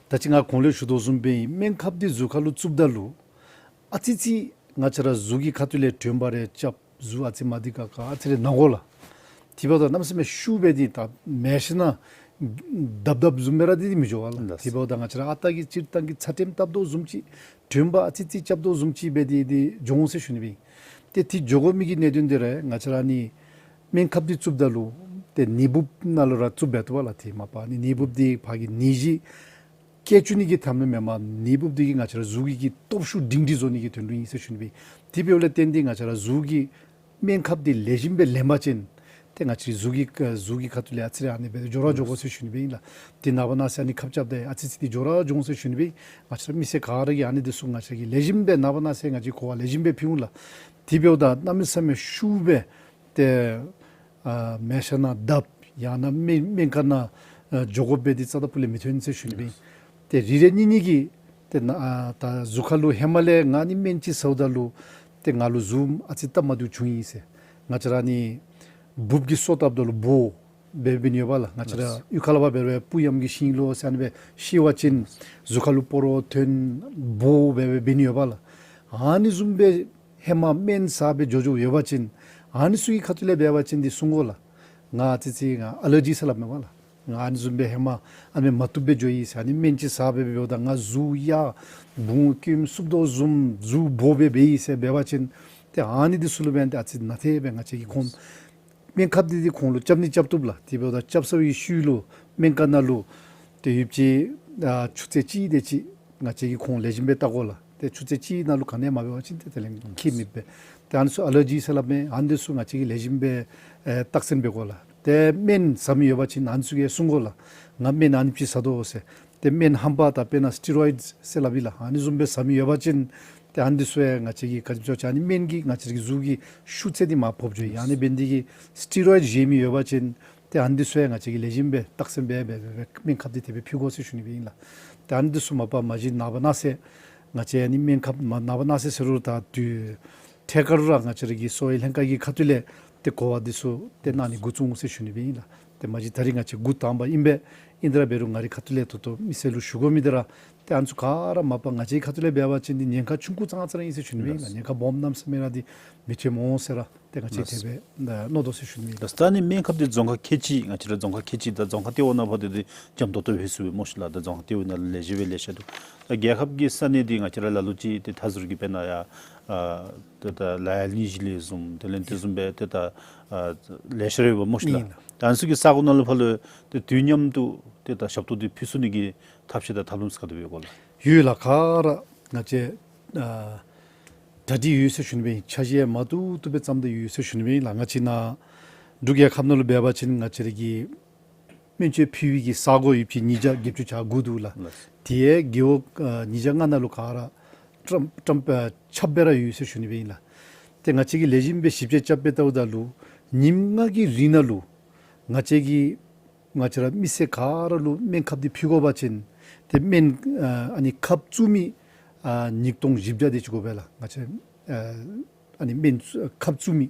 ད་ཅི་ང་གོང་ལས་ཞུ་དོ་བཟུམ་སྦེ་ཨིན། སྨན་ཁབ་འདི་གཟུགས་ཁ་ལུ་བཙུགསཔ་ད་ལུ་ཨ་ཙི་ཅིག་ང་བཅས་ར་གཟུགས་ཀྱི་ཁ་ཐུག་ལས་དྲོན་པ་རེ་རྐྱབ། གཟུགས་ཨ་ཙི་མ་བདེ་ཁག་ཁ་ཨ་ཙི་རེ་ན་དགོ་ལགས། དེ་འབདཝ་ད་གནམ་མེད་ས་མེད་ཤུགས་སྦེ་འདི་ད་མེ་ཤིན་ནང་བརྡབ་བརྡབ་བཟུམ་སྦེ་ར་འདི་འདི་མི་འགྱོ་བ་ལགས། ལགས། དེ་འབདཝ་ད་ང་བཅས་ར་ཨ་རྟག་གི་སྤྱིར་བཏང་གི་ཚད་རིམས་བཏབ་དོ་བཟུམ་ཅིག་དྲོན་པ་ཨ་ཙི་ཅིག་རྐྱབ་དོ་བཟུམ་ཅིག་སྦེ་འདི་འདི་འགྱོ་འོང་ཟེར་ཞུ་ནི་སྦེ་ཨིན། ཏེ་དེ་འགྱོ་དགོ་མི་གི་གནད་དོན་འདི་ར་ང་བཅས་ར་ཨ་ནི་སྨན་ཁབ་འདི་བཙུགསཔ་ད་ལུ་ཏེ་ནད་འབུབ་ནང་ལུ་ར་བཙུགས་འབད་དོ་བ་ལགས། ཏེ་མ་པ་ཨ་ནི་ནད་འབུབ་འདི་ཕར་གི་ནད་གཞི་སྐྱེ་བཅུག་ནི་གི་ཐབས་ལམ་མེན་པར་ནད་འབུབ་འདི་གིས་ང་བཅས་ར་གཟུགས་ཀྱི་གི་སྟོབས་ཤུགས་སྒྲིང་སྒྲི་བཟོ་ནི་གི་དོན་ལུ་ཨིན་ཟེར་ཞུ་ནི་སྦེ་ཨིན། དེ་འབདཝ་ལས་བརྟེན་ཏེ་ང་བཅས་ར་གཟུགས་ཀྱི་སྨན་ཁབ་འདི་ལེགས་ཤོམ་སྦེ་ལེན་པ་ཅིན་ཏེ་ང་བཅས་གཟུགས་ཀྱི་གཟུགས་ཀྱི་ཁ་ཐུག་ལས་ཨ་ཙི་རེ་ཨ་ནི་སྦེ་འགྱོ་ར་འགྱོ་དགོ་ཟེར་ཞུ་ནི་སྦེ་ཨིན་ལགས། ཏེ་ནངས་པ་གནངས་ཚེ་ཨ་ནི་ཁབ་རྐྱབ་ད་ཨ་ཙི་ཙི་འདི་འགྱོ་ར་འགྱོ་འོང་ཟེར་ཞུ་ནི་སྦེ་ཨིན། ང་བཅས་ར་མི་སེར་ག་ར་གིས་ཨ་ནི་འདི་ཚུ་ང་བཅས་ཀྱིས་ལེགས་ཤོམ་སྦེ་ནངས་པ་གནངས་ཚེ་ང་བཅས་གོ་བ་ལེགས་ཤོམ་སྦེ་ཕུལ་འོང་ལགས། དེ་འབདཝ་ད་གནམ་མེད་ས་མེད་ཤུགས་སྦེ་ཏེ་ཨ་མེ་ཤིན་ནང་བརྡབ་ཡང་ན་སྨན་སྨན་ཁང་ནང་ཨ་འགྱོ་དགོཔ་སྦེ་འདི་རྩ་དང་ཕུ་ལས་མི་ཐོན་ཟེར་ཞུ་ནི་སྦེ་ཨིན། ཏེ་རེ་རེ་གཉིས་གཉིས་ཀྱིས་ཏེ་ནཱ་ཨ་ད་གཟུགས་ཁ་ལུ་ཧེ་མ་ལས་ང་ཨ་ནི་སྨན་ཅིག་ཟཝ་ད་ལུ་ ཏེ་ང་ལུ་གཟུགས་ཨ་ཙི་སྟབས་མ་བདེཝ་བྱུང་ཡི་ཟེར། ང་བཅས་ར་ཨ་ནི་འབུཔ་གིས་སོ་བཏབ་ད་ལུ་སྦོ་འབད་འབད་ནི་ཡོད་པ་ལགས། ང་བཅས་ར་ལགས། གཡུས་ཁ་ལས་ཕར་འབད་རུང་སྤུ་ཡམ་གྱི་ཤིང་ལུ་ཟེར་ཨ་ནི་སྦེ་ཤི་བ་ཅིན་གཟུགས་ཁ་ལུ་སྤོ་རོ་ཐོན་སྦོ་འབད་འབད་འབད་ནི་ཡོད་པ་ལགས། ཨ་ནི་བཟུམ་སྦེ་ཧེ་མ་སྨན་ཟ་སྦེ་འགྱོ་འགྱོཝ་ཡོད་པ་ཅིན་ཨ་ནི་ཚུ་གི་ཁ་ཐུག་ལས་འབད་བ་ཅིན་འདི་གསུང་དགོ་ལགས། ང་ཨ་ཙི་ཙི་ང་ཨ་ལར་ཇི་ཟེར་སླབ་མས་པ་ལགས། ང་ཨ་ནི་བཟུམ་སྦེ་ཧེ་མ་ཨ་ནི་མ་བཏུབ་སྦེ་འགྱོ་ཡི་ཟེར་ཨ་ནི་སྨན་ཅིག་ཟ་སྦེ་འབདཝ་ད་ང་གཟུགས་ཡར་བུང་སྐྱོན་སུབ་དོ་བཟུམ་གཟུགས་སྦོ་སྦེ་འབད་ཡི་ཟེར་འབད་བ་ཅིན་ཏེ་ཨ་ནི་འདི་ཚུ་ལུ་འབད་ཏེ་ཨ་ཙི་ནན་ཏན་སྦེ་ང་བཅས་ཀྱིས་ཁོང་སྨན་ཁབ་འདི་འདི་ཁོང་ལུ་རྐྱབ་ནི་རྐྱབ་བཏུབ་ལགས། དེ་འབདཝ་ད་རྐྱབ་ཚར་བའི་ཤུལ་ལུ་སྨན་ཁང་ནང་ལུ་ཏེ་ཡོདཔ་ཅིག་ཨ་ཆུ་ཚོད་གཅིག་དེ་ཅིག་ང་བཅས་ཀྱིས་ཁོང་ལེགས་ཤོམ་སྦེ་བལྟ་དགོ་ལགས། ཏེ་ཆུ་ཚོད་གཅིག་ནང་ལུ་ག་ནི་ཡང་མ་འབད་བ་ཅིན་ཏེ་དེ་ལས་ཁྱད་མེད་པས། ཏེ་ཨ་ནི་ཚུ་ཨ་ལར་ཇི་ཟེར་སླབ་མས། ཨ་ནི་འདི་ཚུ་ང་བཅས་ཀྱིས་ལེགས་ཤོམ་སྦེ་ཨེ་བརྟག་དཔྱད་འབད་དགོ་ལགས། ཏེ་སྨན་ཟ་མི་ཡོད་པ་ཅིན་ཨ་ནི་ཚུ་གིས་གསུང་དགོ་ལགས། ང་སྨན་ཨ་ནེམ་ཅིག་ཟ་དོ་ཟེར། ཏེ་སྨན་ཧམ་པ་དང་དཔེར་ན་སི་ཊི་རོའིཌ་ཟེར་སླབ་ཨིན་ལགས། ཨ་ནི་བཟུམ་སྦེ་ཟ་མི་ཡོད་པ་ཅིན་ཏེ་ཨ་ནི་འདི་ཚུ་ཡང་ང་བཅས་ཀྱིས་ག་ཅི་ཟེར་ཨ་ནི་སྨན་གྱིས་ང་བཅས་ཀྱི་གཟུགས་ཀྱི་ཤུགས་ཚད་འདི་མར་ཕབ་འགྱོ་ཡི། ཨ་ནི་འབད་ནི་འདི་གིས་སི་ཊི་རོའིཌ་བཞེས་མི་ཡོད་པ་ཅིན་ཏེ་ཨ་ནི་འདི་ཚུ་ཡང་ང་བཅས་ཀྱིས་ལེགས་ཤོམ་སྦེ་བརྟག་དཔྱད་འབད་འབད་འབད་སྨན་ཁབ་འདི་དེ་སྦེ་ཕུལ་དགོ་ཟེར་ཞུ་ནི་སྦེ་ཨིན་ལགས། ཏེ་ཨ་ནི་འདི་ཚུ་མ་པ་མ་གཞི་ནངས་པ་གནངས་ཚེ་ང་བཅས་ཨ་ནི་སྨན་ཁབ་མ་ནངས་པ་གནངས་ཚེ་ཟེར་རུང་ད་དུས་ཐད་ཀར་ར་ང་བཅས་ར་གི་གསོ་བའི་ལྷན་ཁག་གི་ཁ་ཐུག་ལས་ཏེ་གོ་བ་འདི་ཚུ་ཏེ་གནང་ནི་འགོ་བཙུགས་ཟེར་ཞུ་ནི་སྦེ་ཨིན་ལགས། ཏེ་མ་གཞི་ད་རིས་ང་བཅས་འགོ་དང་པ་ཨིན་པས། ཨིན་དེ་ར་འབད་རུང་ང་རའི་ཁ་ཐུག་ལས་ད་ལྟོ་མི་སེར་ལུ་ཞུ་དགོ་མི་འདི་ར་ཏེ་ཨ་ནི་ཚུ་ག་ར་མ་པ་ང་བཅས་ཁ་ཐུག་ལས་འབད་བ་ཅིན་འདི་ཉེན་ཁ་ཆུང་ཀུ་ཙང་ཙང་ར་ཨིན་ཟེར་ཞུ་ནི་སྦེ་ཨིན་ལགས། ཉེན་ཁ་སྦོམ་གནམ་མེད་ས་མེད་ར་འདི་མི་ཐོན་འོང་ཟེར་ར་ཏེ་ང་བཅས་དེ་སྦེ་མནོ་དོ་ཟེར་ཞུ་ནི་ཨིན་ལགས། ད་ཨ་ནི་སྨན་ཁབ་འདི་རྫོང་ཁག་ཁལ་གཅིག་ང་བཅས་ར་རྫོང་ཁག་ཁལ་གཅིག་དང་རྫོང་ཁག་ལྟེ་བ་ནང་ཕར་འདི་འདི་འཇམ་ཏོག་ཏོ་སྦེ་ཚུད་པས་སྨོ་ཤིག་ལགས། ད་རྫོང་ཁག་ལྟེ་བ་ནང་ལུ་ལེགས་ཤོམ་སྦེ་ལེ་ཤ་འདུག། ད་རྒྱལ་ཁབ་ཀྱི་ས་གནས་འདི་ང་བཅས་ར་ལ་ལུ་ཅིག་ཏེ་མཐའ་ཟུར་གྱི་དཔེར་ན་ཡར་ཨ་ཏེ་ད་ལ་ཡ་གླིང་བཞི་ལེགས་བཟུམ་དེ་ལས་དེ་བཟུམ་སྦེ་ཏེ་ད་ཨ་ལེ་ཤ་ར་ཡོད་པས་སྨོ་ཤིག་ལགས། ཨིན་ལགས། ད་ཨ་ནི་ཚུ་གི་ས་གོ་ནང་ལུ་ཕར་ལུ་ཏེ་དུས་མཉམ་དུ་ཏེ་ད་ཞབས་ཏོག་འདི་ཕུལ་ཚུགས་ནི་གི་ཐབས་ཤེས་དང་ཐབས་ལམ་ཚུ་ག་དེ་སྦེ་ཡོད་ག་ལགས། ཡོད་ལགས། ག་ར་ང་བཅས་ཨ་གྲ་སྒྲིག་ཡོད་ཟེར་ཞུ་ནི་སྦེ་ཨིན། འཆར་གཞི་ཡང་མ་བཏུབ་བཏུབ་སྦེ་བརྩམས་ཏེ་ཡོད་ཟེར་ཞུ་ནི་སྦེ་ཨིན་ལགས། ང་བཅས་ནཱ་འབྲུག་རྒྱལ་ཁབ་ནང་ལུ་འབད་བ་ཅིན་ང་བཅས་ར་གི་སྨན་བཅོས་ཕུལ་བའི་གི་ས་གོ་ཡོདཔ་ཅིག་ཉིས་བརྒྱ་བརྒྱད་ཅུ་གྱ་དགུ་འདུག་ལགས། དེ་ཡང་རྒེད་འོག་ཨ་ཉིས་བརྒྱ་ལྔ་ནང་ལུ་ག་ར་བཀྲམ་བཀྲམ་ཨ་ཁྱབ་སྦེ་ར་ཡོད་ཟེར་ཞུ་ནི་སྦེ་ཨིན་ལགས། ཏེ་ང་བཅས་ཀྱིས་ལེགས་ཤོམ་སྦེ་ཞིབ་དཔྱད་རྐྱབ་སྦེ་བལྟཝ་ད་ལུ་ཉིནམ་ལྔ་གི་རིང་ནང་ལུ་ང་བཅས་ཀྱིས་ང་བཅས་ར་མི་སེར་ག་ར་ལུ་སྨན་ཁབ་འདི་ཕུལ་དགོ་པ་ཅིན་ཏེ་སྨན་ཨ་ཨ་ནི་ཁབ་བཙུགས་མི་ཨ་ཉིས་སྟོང་བཞི་བརྒྱ་དེ་ཅིག་དགོ་པས་ལགས། ང་བཅས་ཨ་ཨ་ནི་སྨན་ཁབ་བཙུགས་མི་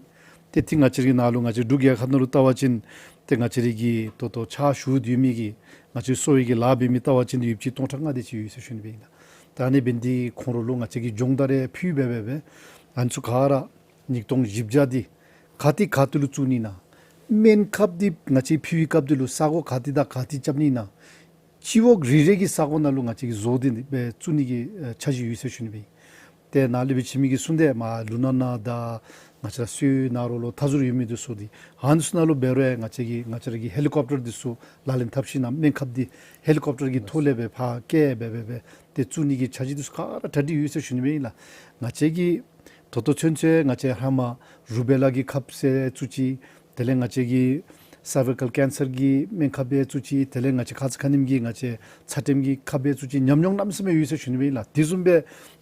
ཏེ་འདི་ང་བཅས་ར་གི་ནང་ལུ་ང་བཅས་འབྲུག་རྒྱལ་ཁབ་ནང་ལུ་བལྟ་བ་ཅིན་ཏེ་ང་བཅས་ར་གི་ད་ལྟོ་ཕྱག་ཞུ་སྡོད་མི་གི་ང་བཅས་གསོ་བའི་གི་ལཱ་འབད་མི་བལྟ་བ་ཅིན་ཡོདཔ་ཅིག་སྟོང་ཕྲག་ལྔ་དེ་ཅིག་ཡོད་ཟེར་ཞུ་ནི་སྦེ་ཨིན་ལགས། ད་ཨ་ནི་འབད་ནི་འདི་ཁོང་ར་ལུ་ང་བཅས་ཀྱིས་སྦྱོང་བརྡར་རེ་ཕུལ་སྦེ་འབད་འབད་ཨ་ནི་ཚུ་ག་ར་ཉིས་སྟོང་བཞི་བརྒྱ་འདི་ག་ཏེ་ག་ཏེ་ལུ་བཙུགས་ནི་ཨིན་ན། སྨན་ཁབ་འདི་ང་བཅས་ཕུལ་བའི་སྐབས་འདི་ལུ་ས་གོ་ག་ཏེ་དང་ག་ཏེ་རྐྱབ་ནི་ཨིན་ན། སྤྱི་འོག་རེ་རེ་གི་ས་གོ་ནང་ལུ་ང་བཅས་ཀྱིས་བཟོ་སྟེ་འདི་སྦེ་བཙུགས་ནི་གི་ཨེ་འཆར་གཞི་ཡོད་ཟེར་ཞུ་ནི་སྦེ་ཨིན། ཏེ་ནཱ་ལས་སྦེ་ཕྱི་མི་གིས་གསུངས་ཏེ་མར་ལུ་ནང་ན་དང་ང་བཅས་ར་སོ་ནཱ་རོ་ལུ་མཐའ་ཟུར་ཡོད་མི་འདི་ཚུ་འདི་ཨ་ནི་ཚུ་ནང་ལུ་འབད་རུང་ང་བཅས་ཀྱིས་ང་བཅས་ར་གི་ཧེ་ལི་ཀོབ་ཊར་འདི་ཚུ་ལག་ལེན་འཐབ་ཞིནམ་སྨན་ཁབ་འདི་ཧེ་ལི་ཀོབ་ཊར་གྱི་ཐོག་ལས་སྦེ་ཕར་བསྐྱལ་སྦེ་འབད་འབད་ཏེ་བཙུགས་ནི་གི་འཆར་གཞི་འདི་ཚུ་ག་ར་གྲ་སྒྲིག་ཡོད་ཟེར་ཞུ་ནི་སྦེ་ཨིན་ལགས། ང་བཅས་ཀྱིས་ད་ལྟོ་ཚུན་ཚོད་ང་བཅས་ཧེ་མ་རུ་བེ་ལ་གི་ཁབ་ཟེར་བཙུགས་ཅི། དེ་ལས་ང་བཅས་ཀྱིས་སར་བི་ཀལ་ཀེན་སར་གྱི་སྨན་ཁབ་སྦེ་བཙུགས་ཅི། དེ་ལས་ང་བཅས་ཁ་ཙ་ཁ་ཉིནམ་གྱི་ང་བཅས་ཚད་ཀྲིམ་གྱི་ཁབ་སྦེ་བཙུགས་ཅི། ཉམས་མྱོང་གནམ་མེད་ས་མེད་ཡོད་ཟེར་ཞུ་ནི་སྦེ་ཨིན་ལགས། དེ་བཟུམ་སྦེ་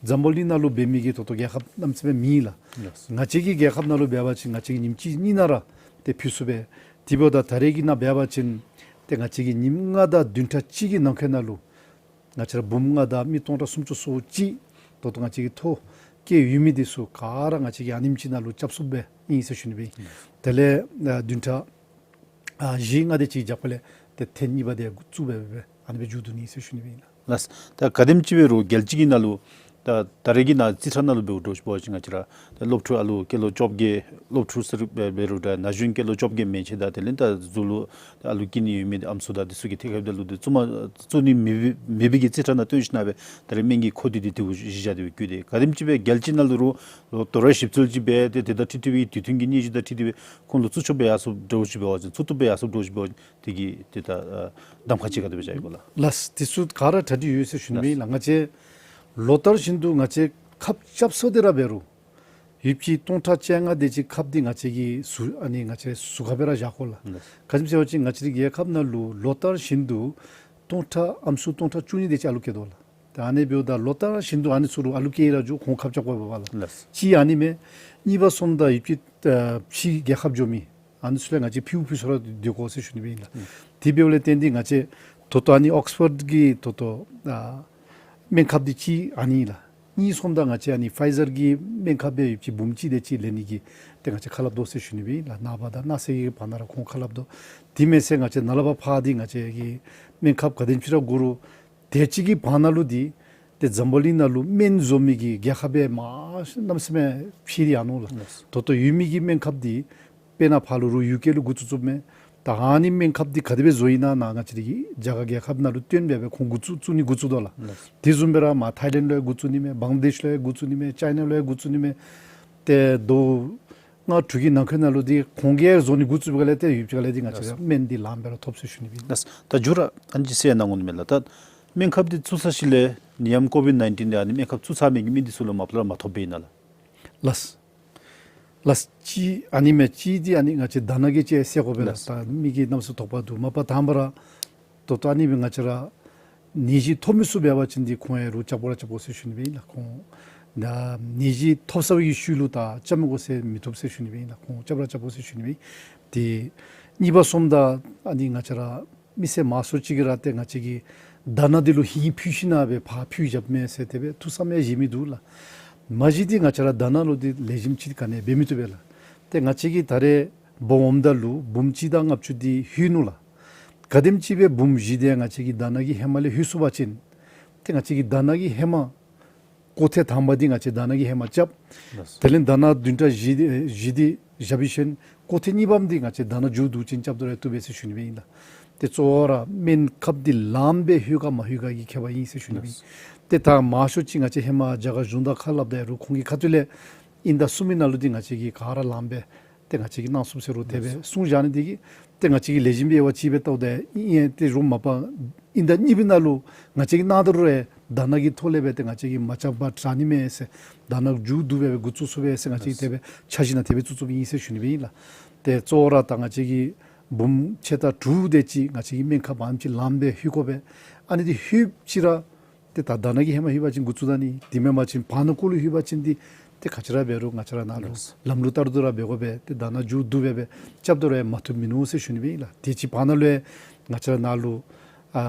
འཛམ་བུ་གླིང་ནང་ལུ་འབད་མི་གི་ད་ལྟོ་རྒྱལ་ཁབ་གནམ་མེད་ས་མེད་མེད་ལགས། ལགས། ང་བཅས་ཀྱི་རྒྱལ་ཁབ་ནང་ལུ་འབད་བ་ཅིན་ང་བཅས་ཀྱིས་ཉིནམ་གཅིག་གཉིས་ནང་ར་ཏེ་ཕུལ་ཚུགས་པས། དེ་འབདཝ་ད་ད་རེས་ཀྱི་ནང་འབད་བ་ཅིན་ཏེ་ང་བཅས་ཀྱིས་ཉིནམ་ལྔ་དང་བདུན་ཕྲག་གཅིག་གི་ནང་འཁོད་ནང་ལུ་ང་བཅས་ར་འབུམ་ལྔ་དང་མི་སྟོང་ཕྲག་སུམ་ཅུ་སོ་གཅིག་ད་ལྟོ་ང་བཅས་ཀྱིས་ཐོ་བཀོད་ཡོད་མི་འདི་ཚུ་ག་ར་ང་བཅས་ཀྱིས་ཨ་ནེམ་ཅིག་ནང་ལུ་རྐྱབ་ཚུགསཔ་སྦེ་ཨིན་ཟེར་ཞུ་ནི་སྦེ་ཨིན། དེ་ལས་ཨ་བདུན་ཕྲག་ཨ་བཞི་ལྔ་དེ་ཅིག་རྒྱབ་ཁ་ལས་ཏེ་ཐེངས་གཉིས་པ་དེ་བཙུགས་སྦེ་སྦེ་ཨ་ནི་སྦེ་མཇུག་བསྡུ་ནི་ཟེར་ཞུ་ནི་སྦེ་ཨིན་ལགས། ལགས། ད་ག་དེམ་ཅིག་འབད་རུང་རྒྱལ་སྤྱི་གི་ནང་ལུ་ད་ད་རེས་ཀྱི་ནང་རྩིས་ཁྲ་ནང་ལུ་འབདཝ་འདྲཝ་ཅིག་འབད་བ་ཅིན་ང་བཅས་ར་ད་སློབ་ཕྲུག་ཨ་ལུ་སྐྱེས་ལོ་བཅོ་བརྒྱད་སློབ་ཕྲུག་ཟེར་འབད་འབད་རུང་ད་ན་གཞོན་སྐྱེས་ལོ་བཅོ་བརྒྱད་མན་ཆད་དང་དེ་ལས་ད་གཟུགས་ལུ་ད་ཨ་ལུ་སྐྱེ་ནི་ཡོད་མི་ཨམ་སྲུ་དང་འདི་ཚུ་གི་ཐད་ཁར་འབདཝ་ད་ལུ་ཏེ་བཙུགས་མ་བཙུགས་ནི་མེད་པའི་མེད་པའི་གི་རྩིས་ཁྲ་ནང་སྟོན་ཞིནམ་སྦེ་ད་རེས་སྨན་གྱི་མཁོ་འདོད་འདི་དེ་གཞི་བཞག་སྟེ་སྦེ་བཀོད་དེ་ག་དེམ་ཅིག་སྦེ་རྒྱལ་སྤྱི་ནང་ལུ་རུང་ལོ་དོ་རུང་ཞིབ་འཚོལ་ཅིག་འབད་དེ་དེ་དང་འཁྲིལ་འཁྲིལ་བའི་དུས་ཐུང་གི་སྙན་ཞུ་དང་འཁྲིལ་ཏེ་སྦེ་ཁོང་ལུ་བཙུགས་ཆོག་པའི་ཡར་སོངམ་འདྲཝ་ཅིག་འབད་བ་ཅིན་བཙུགས་བཏུབ་པའི་ཡར་སོངམ་འདྲཝ་ཅིག་འབད་བ་ཅིན་དེ་གི་ཏེ་ད་ཨ་གདམ་ཁ་ཅིག་ག་དེ་སྦེ་བཞག་ཡོད་ག་ལགས། ལགས། དེ་ཚུ་ག་ར་གྲ་སྒྲིག་ཡོད་ཟེར་ཞུ་ནི་སྦེ་ཨིན་ལགས། ང་བཅས་ལོ་ལྟར་བཞིན་དུ་ང་བཅས་ཁབ་རྐྱབ་ས་དེ་ར་འབད་རུང་ཡོདཔ་ཅིག་སྟོང་ཕྲག་བཅོ་ལྔ་དེ་ཅིག་ཁབ་འདི་ང་བཅས་ཀྱི་ཟུར་ཨ་ནི་ང་བཅས་ཟུར་ཁ་སྦེ་ར་བཞག་དགོ་ལགས། ལགས། ག་ཅི་སྨོ་ཟེར་བ་ཅིན་ང་བཅས་རའི་རྒྱལ་ཁབ་ནང་ལུ་ལོ་ལྟར་བཞིན་དུ་སྟོང་ཕྲག་ཨམ་སྲུ་སྟོང་ཕྲག་བཅུ་གཉིས་དེ་ཅིག་ཨ་ལུ་སྐྱེ་དོ་ལགས། ད་ཨ་ནི་འབདཝ་ད་ལོ་ལྟར་བཞིན་དུ་ཨ་ནི་ཚུ་རུང་ཨ་ལུ་སྐྱེ་ར་འགྱོ་ཁོང་ཁབ་རྐྱབ་དགོ་པས་ལགས། ལགས། གཅིག་ཨ་ནི་མས། གཉིས་པ་སོངམ་ད་ཡོདཔ་ཅིག་ཨ་ཕྱི་རྒྱལ་ཁབ་འགྱོ་མི་ཨ་ནི་ཚུ་ལས་ང་བཅས་ཕུལ་ཕུལ་ས་ར་སྡོད་དགོ་ཟེར་ཞུ་ནི་སྦེ་ཨིན་ལགས། ཨུམ། དེ་འབདཝ་ལས་བརྟེན་ཏེ་ང་བཅས་ད་ལྟོ་ཨ་ནི་ཨོགསི་ཕོཌ་གི་ད་ལྟོ་ཨ་སྨན་ཁབ་འདི་གཅིག་ཨ་ནི་ལགས། གཉིས་གསུམ་དང་ང་བཅས་ཨ་ནི་ཕའི་ཛར་གྱི་སྨན་ཁབ་སྦེ་ཡོདཔ་ཅིག་འབུམ་གཅིག་དེ་ཅིག་ལེན་ནི་གི་ཏེ་ང་བཅས་ཁ་སླབ་དོ་ཟེར་ཞུ་ནི་སྦེ་ཨིན་ལགས། ནངས་པ་དང་གནངས་ཚེ་གི་བར་ན་ར་ཁོང་ཁ་སླབ་དོ། དེ་མེན་ཟེར་ང་བཅས་ནཱ་ལས་ཕར་འདི་ང་བཅས་ཀྱི་སྨན་ཁབ་ག་དེམ་ཅིག་ར་དགོ་རུང་དེ་ཅིག་གི་བར་ན་ལུ་འདི་ཏེ་འཛམ་བུ་གླིང་ནང་ལུ་སྨན་བཟོ་མི་གི་རྒྱལ་ཁབ་སྦེ་མ་གནམ་མེད་ས་མེད་ཕྱེ་སྟེ་ཡར་ནུག་ལགས། ལགས། ད་ལྟོ་ཡོད་མི་གི་སྨན་ཁབ་འདི་དཔེར་ན་ཕར་ལུ་རུང་ཡུ་ཀེ་ལུ་འགོ་བཙུགས་བཙུགསཔ་མས། ད་ཨ་ནི་སྨན་ཁབ་འདི་ག་དེ་སྦེ་བཟོ་ཡི་ན་ན་ང་བཅས་ར་གི་རྒྱ་གར་རྒྱལ་ཁབ་ནང་ལུ་བཏོན་སྦེ་སྦེ་ཁོང་འགོ་བཙུགས་བཙུགས་ནི་འགོ་བཙུགས་དོ་ལགས། ལགས། དེ་བཟུམ་སྦེ་ར་མར་ཐའི་ལེནཌ་ལུ་ཡང་འགོ་བཙུགས་ནི་མས། བང་ལ་དེཤ་ལུ་ཡང་འགོ་བཙུགས་ནི་མས། ཅའི་ན་ལུ་ཡང་འགོ་བཙུགས་ནི་མས། ཏེ་ལོ་ལྔ་དྲུག་གི་ནང་འཁོད་ནང་ལུ་འདི་ཁོང་གིས་བཟོ་ནི་འགོ་བཙུགས་པའི་སྒང་ལས་ཏེ་ཡུདཔ་ཅིག་ཁ་ལས་འདི་ང་བཅས་ར་ལགས། སྨན་འདི་ལངམ་སྦེ་ར་ཐོབ་ཟེར་ཞུ་ནི་སྦེ་ཨིན། ལགས། ད་མཇུག་ར་ཨ་ནི་ཅིག་ཟེར་གནང་དགོ་ནི་མས་ལགས། ད་སྨན་ཁབ་འདི་བཙུགས་ཚར་ཞིནམ་ལས་ནད་ཡམས་ཀོ་བིཌ་ནའིན་ཊིན་འདི་ཨ་ནི་སྨན་ཁབ་བཙུགས་ཚར་མི་གི་མི་འདི་ཚུ་ལུ་མ་པ་ལས་མ་ཐོབ་པས་ཨིན་ན་ལགས། ལགས། ལགས། ཅིག་ཨ་ནི་མས། ཅིག་འདི་ཨ་ནི་ང་བཅས་ད་ནང་གི་ཅིག་ཟེར་དགོ་པས་ལགས། ལགས། ད་མི་གིས་གནམ་མེད་ས་མེད་དོགས་པ་འདུག། མ་པ་དང་པ་ར་ད་ལྟོ་ཨ་ནི་སྦེ་ང་བཅས་ར་ནད་གཞི་ཐོབ་མི་ཚུ་འབད་བ་ཅིན་འདི་ཁོང་ཡང་རོགས་རྐྱབ་དགོ་ར་རྐྱབ་དགོ་ཟེར་ཞུ་ནི་སྦེ་ཨིན་ལགས། ཁོང་ད་ནད་གཞི་ཐོབ་ཚར་བའི་ཤུལ་ལུ་ད་རྐྱབ་མི་དགོ་ཟེར་མི་བཏུབ་ཟེར་ཞུ་ནི་སྦེ་ཨིན་ལགས། ཁོང་རྐྱབ་ར་རྐྱབ་དགོ་ཟེར་ཞུ་ནི་སྦེ་ཨིན། ཏེ་གཉིས་པ་གསུམ་ད་ཨ་ནི་ང་བཅས་ར་མི་སེར་མང་ཤོས་ཅིག་གིས་ར་ཏེ་ང་བཅས་ཀྱི་དྷ་ན་འདི་ལུ་ཧིང་ཕུལ་ཞིན་ན་སྦེ་ཕར་ཕུལ་བཞགཔ་མས་ཟེར་དེ་སྦེ་ཐུགས་བསམ་ཡང་བཞེས་མི་འདུག་ལགས། མ་གཞི་འདི་ང་བཅས་ར་དྷ་ན་ལུ་འདི་ལེགས་ཤོམ་ཅིག་ག་ནི་འབད་མི་བཏུབ་པས་ལགས། ཏེ་ང་བཅས་ཀྱིས་ད་རེས་འབག་འོངམ་ད་ལུ་འབུམ་གཅིག་དང་ལྔ་བཅུ་འདི་ལྷོད་ནུག་ལགས། ག་དེམ་ཅིག་སྦེ་འབུམ་བཞི་དེ་ང་བཅས་ཀྱི་དྷ་ན་གི་ཧེ་མ་ལས་ལྷོད་ཚུགས་པ་ཅིན་ཏེ་ང་བཅས་ཀྱི་དྷ་ན་གི་ཧེ་མ་ཀོ་ཐེངས་དང་པ་འདི་ང་བཅས་དྷ་ན་གི་ཧེ་མ་རྐྱབ། ལགས། དེ་ལས་དྷ་ན་བདུན་ཕྲག་བཞི་འདི་བཞི་འདི་བཞག་པའི་ཤུལ་ཀོ་ཐེངས་གཉིས་པམ་འདི་ང་བཅས་དྷ་ན་མཇུག་བསྡུ་ཞིནམ་རྐྱབ་དོ་རུང་བཏུབ་པས་ཟེར་ཞུ་ནི་སྦེ་ཨིན་ལགས། ཏེ་གཙོ་བོ་ར་སྨན་ཁབ་འདི་ལངམ་སྦེ་ལྷོད་ག་མ་ལྷོད་ག་གི་ཁྱད་པར་ཨིན་ཟེར་ཞུ་ནི་སྦེ་ཨིན། ལགས། ཏེ་ད་མང་ཤོས་ཅིག་ང་བཅས་ཧེ་མ་རྒྱ་གར་གཞུང་དང་ཁ་སླབ་ད་ཡང་རུང་ཁོང་གི་ཁ་ཐུག་ལས་དབྱིན་ཟླ་གསུམ་པའི་ནང་ལུ་འདི་ང་བཅས་ཀྱིས་ག་ར་ལངམ་སྦེ་ཏེ་ང་བཅས་ཀྱིས་གནང་ཚུགས་ཟེར་རུང་དེ་སྦེ་གསུངས་བཞག་ནི་འདི་གིས་ཏེ་ང་བཅས་ཀྱིས་ལེགས་ཤོམ་སྦེ་དབྱེ་བ་ཕྱེ་སྦེ་བལྟཝ་ད་ཨིན་ཏེ་རུང་མ་པ་དབྱིན་ཟླ་གཉིས་པའི་ནང་ལུ་ང་བཅས་ཀྱིས་གནང་ད་རུང་ར་དྷ་ན་གི་ཐོག་ལས་སྦེ་ཏེ་ང་བཅས་ཀྱིས་མ་རྐྱབ་པར་དྲག་ནི་མས་ཟེར། དྷ་ན་མཇུག་བསྡུ་སྦེ་སྦེ་འགོ་བཙུགས་ཚུགས་པས་ཟེར་ང་བཅས་ཀྱིས་དེ་སྦེ་འཆར་གཞི་ནང་དེ་སྦེ་བཙུགས་བཙུགསཔ་ཨིན་ཟེར་ཞུ་ནི་སྦེ་ཨིན་ལགས། ཏེ་གཙོ་བོ་ར་ད་ང་བཅས་ཀྱིས་འབུམ་ཕྱེད་དང་དྲུག་དེ་ཅིག་ང་བཅས་ཀྱིས་སྨན་ཁབ་ཨ་ནེམ་ཅིག་ལངམ་སྦེ་ལྷོད་དགོ་པས། ཨ་ནི་འདི་ལྷོདཔ་ཅིག་ར་ཏེ་ད་དྷ་ན་གི་ཧེ་མ་ལྷོད་པ་ཅིན་འགོ་བཙུགས་ད་ནི། དེ་མེན་པ་ཅིན་བར་ན་ཀོ་ལུ་ལྷོད་པ་ཅིན་འདི་ཏེ་ག་ཅི་ར་འབད་རུང་ང་བཅས་ར་ནཱ་ལུ་ལགས། ལམ་ལུགས་ལྟར་དུ་ར་འབད་དགོ་པས། ཏེ་དྷ་ན་མཇུག་བསྡུ་སྦེ་སྦེ་རྐྱབ་དོ་རུང་མ་བཏུབ་མིན་ནུག་ཟེར་ཞུ་ནི་སྦེ་ཨིན་ལགས། དེ་ཅིག་བར་ན་ལུ་ཡང་ང་བཅས་ར་ནཱ་ལུ་ཨ་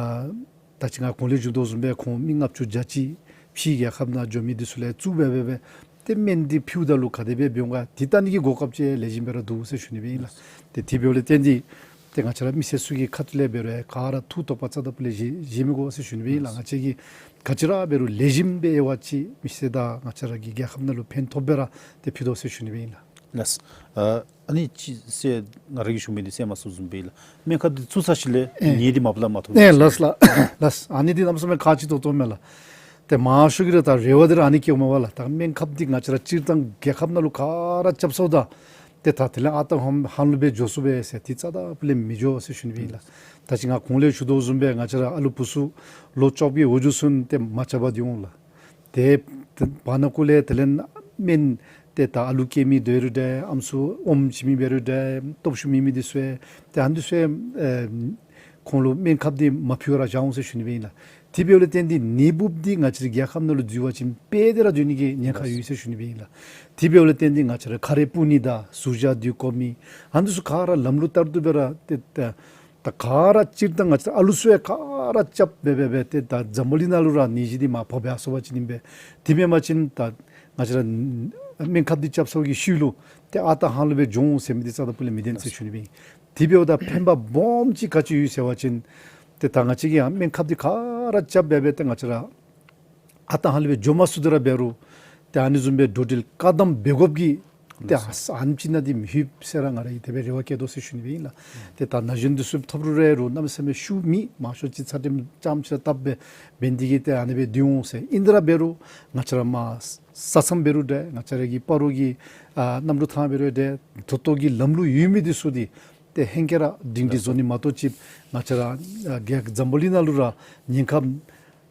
ད་ཅི་ང་གོང་ལས་ཞུ་དོ་བཟུམ་སྦེ་ཁོང་མི་ལྔ་བཅུ་གྱ་གཅིག་ཕྱིའི་རྒྱལ་ཁབ་ནང་འགྱོ་མི་འདི་ཚུ་ལུ་ཡང་བཙུགས་སྦེ་སྦེ་སྦེ་ཏེ་སྨན་འདི་ཕུལཝ་ད་ལུ་ག་དེ་སྦེ་འབད་འོང་ག་འདི་བལྟ་ནི་གི་གོ་སྐབས་ཅིག་ལེགས་ཤོམ་སྦེ་ར་འདུག་ཟེར་ཞུ་ནི་སྦེ་ཨིན་ལགས། ཏེ་དེ་འབདཝ་ལས་བརྟེན་ཏེ་ཏེ་ང་བཅས་ར་མི་སེར་ཚུ་གི་ཁ་ཐུག་ལས་འབད་རུང་ག་ར་ཐུགས་དོགས་པ་རྩ་དང་ཕུ་ལས་བཞེས་བཞེས་མི་དགོ་ཟེར་ཞུ་ནི་སྦེ་ཨིན་ལགས། ང་བཅས་ཀྱིས་ག་ཅི་ར་འབད་རུང་ལེགས་ཤོམ་སྦེ་དབྱེ་བ་ཕྱེ་མི་སེར་དང་ང་བཅས་ར་གི་རྒྱལ་ཁབ་ནང་ལུ་ཕན་ཐོགས་སྦེ་ར་ཏེ་ཕུལ་དོ་ཟེར་ཞུ་ནི་སྦེ་ཨིན་ལགས། ལགས། ཨ་ཨ་ནི་ཅིག་ཟེར་ང་ར་གིས་ཞུ་མི་འདི་ཟེར་མ་ཚུགས་བཟུམ་སྦེ་ཨིན་ལགས། སྨན་ཁབ་འདི་བཙུགས་ཚར་ཞིནམ་ལས་ཨེ་ནད་འདི་མ་པ་ལས་མ་ཐོབ་ཨེ་ཟེར། ལགས་ལགས། ལགས། ཨ་ནི་འདི་གནམ་མེད་ས་མེད་ཁག་ཆེ་ཏོག་ཏོ་མས་ལགས། ཏེ་མང་ཤོས་ཀྱི་ར་ད་རེ་བ་འདི་ར་ཨ་ནི་སྐྱེཝ་མས་པ་ལགས། ད་སྨན་ཁབ་འདི་ང་བཅས་ར་སྤྱིར་བཏང་རྒྱལ་ཁབ་ནང་ལུ་ག་ར་རྐྱབ་སོངམ་ད་ཏེ་ད་དེ་ལས་ཨ་རྟག་ཧ་ཧ་ལུགས་སྦེ་འགྱོ་ཚུགས་པས་ཟེར་འདི་རྩ་དང་ཕུ་ལས་མི་འགྱོ་ཟེར་ཞུ་ནི་སྦེ་ཨིན་ལགས། ད་ཅི་ང་གོང་ལས་ཞུ་དོ་བཟུམ་སྦེ་ང་བཅས་ར་ཨ་ལུ་བུ་ཚུ་ལོ་བཅོ་བརྒྱད་འོག་འགྱོ་ཚུན་ཏེ་མ་རྐྱབ་པར་སྡོད་འོང་ལགས། ཏེ་བར་ན་ཀོ་ལས་དེ་ལས་སྨན་ཏེ་ད་ཨ་ལུ་སྐྱེ་མི་འདི་རུང་འདྲ་ཨམ་སྲུ་ཨོམ་བྱིན་མི་འབད་རུང་འདྲ་སྟོབས་ཤུགས་མེད་མི་འདི་ཚུ་ཡང་ཏེ་ཨ་ནི་འདི་ཚུ་ཡང་ཨེ་ཁོང་ལུ་སྨན་ཁབ་འདི་མ་ཕུལ་བར་བཞག་འོང་ཟེར་ཞུ་ནི་སྦེ་ཨིན་ལགས། དེ་འབདཝ་ལས་བརྟེན་ཏེ་ནད་འབུཔ་འདི་ང་བཅས་རའི་རྒྱལ་ཁབ་ནང་ལུ་འཛུལ་བ་ཅིན་སྦེ་ཏེ་ར་སྡོད་ནི་གི་ཉེན་ཁ་ཡོད་ཟེར་ཞུ་ནི་སྦེ་ཨིན་ལགས། དེ་འབདཝ་ལས་བརྟེན་ཏེ་ང་བཅས་ར་ཁ་རས་སྤུ་ནི་དང་ཟུར་བཞག་སྡོད་དགོ་མི་ཨ་ནི་འདི་ཚུ་ག་ར་ལམ་ལུགས་ལྟར་དུ་སྦེ་ར་ཏེ་ཏེ་ད་ག་ར་སྤྱིར་བཏང་ང་བཅས་ཨ་ལུ་ཚུ་ཡང་ག་ར་རྐྱབ་སྦེ་སྦེ་སྦེ་ཏེ་ད་འཛམ་བུ་གླིང་ནང་ལུ་ར་ནད་གཞི་འདི་མར་ཕོག་སྦེ་སོང་པ་ཅིན་ཨིན་པས། དེ་མེན་པ་ཅིན་ད་ང་བཅས་ར་སྨན་ཁབ་འདི་རྐྱབ་ཚར་བའི་ཤུལ་ལུ་ཏེ་ཨ་རྟག་ཧ་ལུགས་སྦེ་འགྱོ་འོང་ཟེར་མི་འདི་རྩ་དང་ཕུ་ལས་མི་བདེན་ཟེར་ཞུ་ནི་སྦེ་ཨིན། དེ་འབདཝ་ད་ཕན་པ་སྦོམ་ཅིག་ག་ཅི་ཡོད་ཟེར་བ་ཅིན་ཏེ་ད་ང་བཅས་ཀྱིས་ཡང་སྨན་ཁབ་འདི་ག་ར་རྐྱབ་སྦེ་སྦེ་ཏེ་ང་བཅས་ར་ཨ་རྟག་ཧ་ལུགས་སྦེ་འགྱོ་མ་ཚུགས་ཏེ་ར་འབད་རུང་ཏེ་ཨ་ནི་བཟུམ་སྦེ་འགྲོ་འགྲུལ་བཀག་དམ་འབད་དགོཔ་གི་ཏེ་ཨ་ཨ་ནེམ་ཅིག་ནང་འདི་མི་ལྷོད་ཟེར་ར་ང་ར་གིས་དེ་སྦེ་རེ་བ་བསྐྱེད་དོ་ཟེར་ཞུ་ནི་སྦེ་ཨིན་ལགས། ཏེ་ད་ན་གཞོན་འདི་ཚུ་ཐོབ་རུང་རུང་གནམ་མེད་ས་མེད་ཤུགས་མེད། མང་ཤོས་ཅིག་ཚད་རིམས་རྐྱངམ་ཅིག་ར་བཏབ་སྦེ་འབད་ནི་འདི་གིས་ཏེ་ཨ་ནི་སྦེ་སྡོད་འོང་ཟེར། ཨིན་ཏེ་ར་འབད་རུང་ང་བཅས་ར་མར་ས་མཚམས་འབད་རུང་འདྲ་ང་བཅས་ར་གི་སྤ་རོ་གི་ཨ་གནམ་གྲུ་ཐང་འབད་རུང་འདྲ་ད་ལྟོ་གི་ལམ་ལུགས་ཡོད་མི་འདི་ཚུ་འདི་ཏེ་ཧེང་སྐལ་ར་སྒྲིང་སྒྲིང་བཟོ་ནི་མ་གཏོགས་ཅིག་ང་བཅས་ར་ཨ་རྒྱལ་འཛམ་བུ་གླིང་ནང་ལུ་ར་ཉེན་ཁ་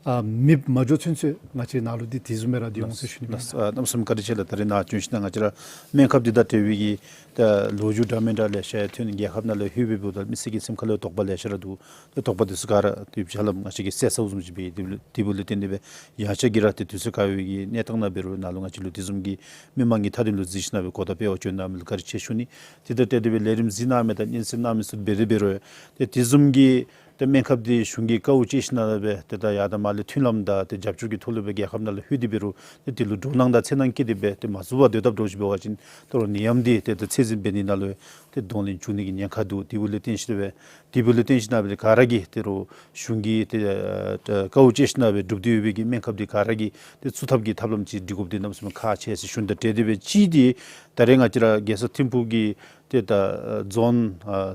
ཨ་མེདཔ་མ་འགྱོ་ཚུན་ཚོད་ང་བཅས་ནཱ་ལུ་འདི་དེ་བཟུམ་སྦེ་ར་སྡོད་འོང་ཟེར་ཞུ་ནི་ཨིན་ལགས། ཨ་གནམ་མེད་ས་མེད་བཀའ་དྲིན་ཆེ་ལགས། ད་རེས་ནཱ་བྱོན་ཞིནམ་ལས་ང་བཅས་ར་སྨན་ཁབ་འདི་དང་འབྲེལ་བའི་གི་ད་ལོ་རྒྱུས་འདྲ་མིན་འདྲ་ལེ་ཤ་ཡང་ཐོན། རྒྱལ་ཁབ་ནང་ལུ་ལྷོད་པའི་བུ་དང་མི་སེར་གྱི་སེམས་ཁ་ལུ་དོགས་པ་ལེ་ཤ་ར་འདུག། ད་དོགས་པ་འདི་ཚུ་ག་ར་དུས་བྱ་ལམ་ང་བཅས་ཀྱིས་བསལ་ཚརཝ་བཟུམ་ཅིག་སྦེ་དེ་འབདཝ་ལས་བརྟེན་ཏེ་སྦེ་ཡང་ཅིན་གྱིས་ར་ཏེ་དུས་ཚོད་ཁར་བའི་གི་གནས་སྟངས་ནང་འབད་རུང་ནཱ་ལུ་ང་བཅས་ལུ་དེ་བཟུམ་གྱི་མི་མང་གི་ཐད་དེ་ལུ་གཟིགས་ཞིནམ་ལས་སྦེ་གོ་བརྡ་སྤེལ་བར་བྱོན་གནང་མི་ལུ་བཀའ་དྲིན་ཆེ་ཞུ་ནི། དེ་དང་འབྲེལ་ཏེ་སྦེ་ལས་རིམ་གཟིགས་གནང་མི་དང་སྙན་གསན་གནང་མི་ཚུ་འབད་དེ་འབད་རུང་ཏེ་དེ་བཟུམ་གྱི་ ཏེ་སྨན་ཁབ་འདི་གཞུང་གིས་དཀའཝ་སྤྱད་ཞིནམ་ལས་སྦེ་ཏེ་ད་ཡར་དང་མར་ལས་མཐུན་ལམ་དང་ཏེ་རྒྱབ་སྐྱོར་གྱི་ཐོག་ལུ་སྦེ་རྒྱལ་ཁབ་ནང་ལུ་ལྷོད་དེ་འབད་རུང་ཏེ་དེ་ལུ་འདྲོག་སྣང་དང་འཚེར་སྣང་སྐྱེས་ཏེ་སྦེ་ཏེ་མ་ཚུགས་པར་སྡོད་དཔ་འདྲཝ་ཅིག་འབད་བ་ཅིན་ད་རུང་ནད་ཡམས་འདི་ཏེ་ད་ཚད་འཛིན་འབད་ནི་ནང་ལུ་ཏེ་གདོང་ལེན་འབྱུང་ནི་གི་ཉེན་ཁ་འདུག། དེ་འབདཝ་ལས་བརྟེན་ཞིནམ་ལས་སྦེ་དེ་འབདཝ་ལས་བརྟེན་ཞིནམ་ལས་སྦེ་ག་ར་གིས་ད་རུང་གཞུང་གིས་ཏེ་ཨ་དཀའཝ་སྤྱད་ཞིནམ་ལས་སྦེ་སྒྲུབ་སྟེ་ཡོད་པའི་གི་སྨན་ཁབ་འདི་ག་ར་གིས་ཏེ་ཚུགས་ཐབས་ཀྱི་ཐབས་ལམ་ཅིག་སྒྲིག་དགོཔ་འདི་གནམ་མེད་ས་མེད་ཁག་ཆེ་ཟེར་ཞུ་ནི་དང་འབྲེལ་ཏེ་སྦེ་གཅིག་འདི་ད་རེས་ང་བཅས་ར་རྒྱལ་ས་ཐིམ་ཕུག་གི་ཏེ་ད་ཨ་ཛོན་ཨ་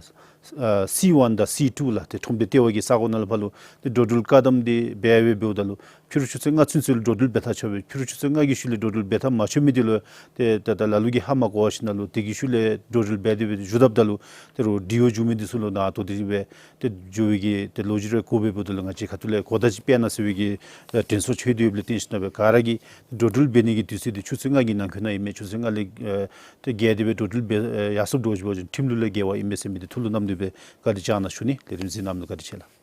ཨ་སི་ཝན་དང་སི་ཊུ་ལགས་ཏེ་ཁྲོམ་སྡེ་ལྟེ་བ་གི་ས་གོ་ནང་ལུ་ཕར་ལུ་ཏེ་འགྲོ་འགྲུལ་བཀག་དམ་འདི་འབད་འབདཝ་ད་ལུ་ཕྱི་རུ་ཆུ་ཚོད་ལྔ་ཚུན་ཚོད་ལུ་འགྲོ་འགྲུལ་འབད་ཐག་ཆོད་པས། ཕྱི་རུ་ཆུ་ཚོད་ལྔ་གི་ཤུལ་ལས་འགྲོ་འགྲུལ་འབད་ཐག་མ་ཆོད་མི་འདི་ལུ་ཏེ་ད་ད་ལ་ལུ་གིས་ཧ་མ་གོ་བ་ཞིནམ་ལས་དེ་གི་ཤུལ་ལས་འགྲོ་འགྲུལ་འབད་དེ་སྦེ་བཞུགས་དཔ་ད་ལུ་ད་རུང་འབྲེལ་བ་འབྱུང་མི་འདི་ཚུ་ལུ་ནང་དོག་དེ་སྦེ་ཏེ་འགྱོ་བའི་གི་ཏེ་ལོ་རྒྱུས་རེ་གོ་སྦེ་འབདཝ་ད་ལུ་ང་བཅས་ཁ་ཐུག་ལས་གོ་བརྡ་ཅིག་སྤེལ་གནང་ཟེར་བའི་གི་ཨ་དྲན་གསོ་ཅིག་ཡོདཔ་ལས་བརྟེན་ཞིནམ་ལས་སྦེ་ག་ར་གིས་འགྲོ་འགྲུལ་འབད་ནི་གི་དུས་ཚོད་འདི་ཆུ་ཚོད་ལྔ་གི་ནང་འཁོད་ནང་ཨིན་མས། ཆུ་ཚོད་ལྔ་ལས་ཨ་ཏེ་བརྒལ་ཏེ་སྦེ་འགྲོ་འགྲུལ་འབད་ཨ་ཡར་སོངམ་འདྲཝ་ཅིག་འབད་བ་ཅིན་ཁྲིམས་ལུགས་ལས་འགལ་བ་ཨིན་མས་ཟེར་མི་འདི་ཐུགས་ལུ་བསྣམས་ཏེ་སྦེ་བཀའ་དྲིན་བསྐྱང་གནང་ཞུ་ནི། ལས་རིམ་གཟིགས་གནང་མི་ལུ་བཀའ་དྲིན་ཆེ་ལགས།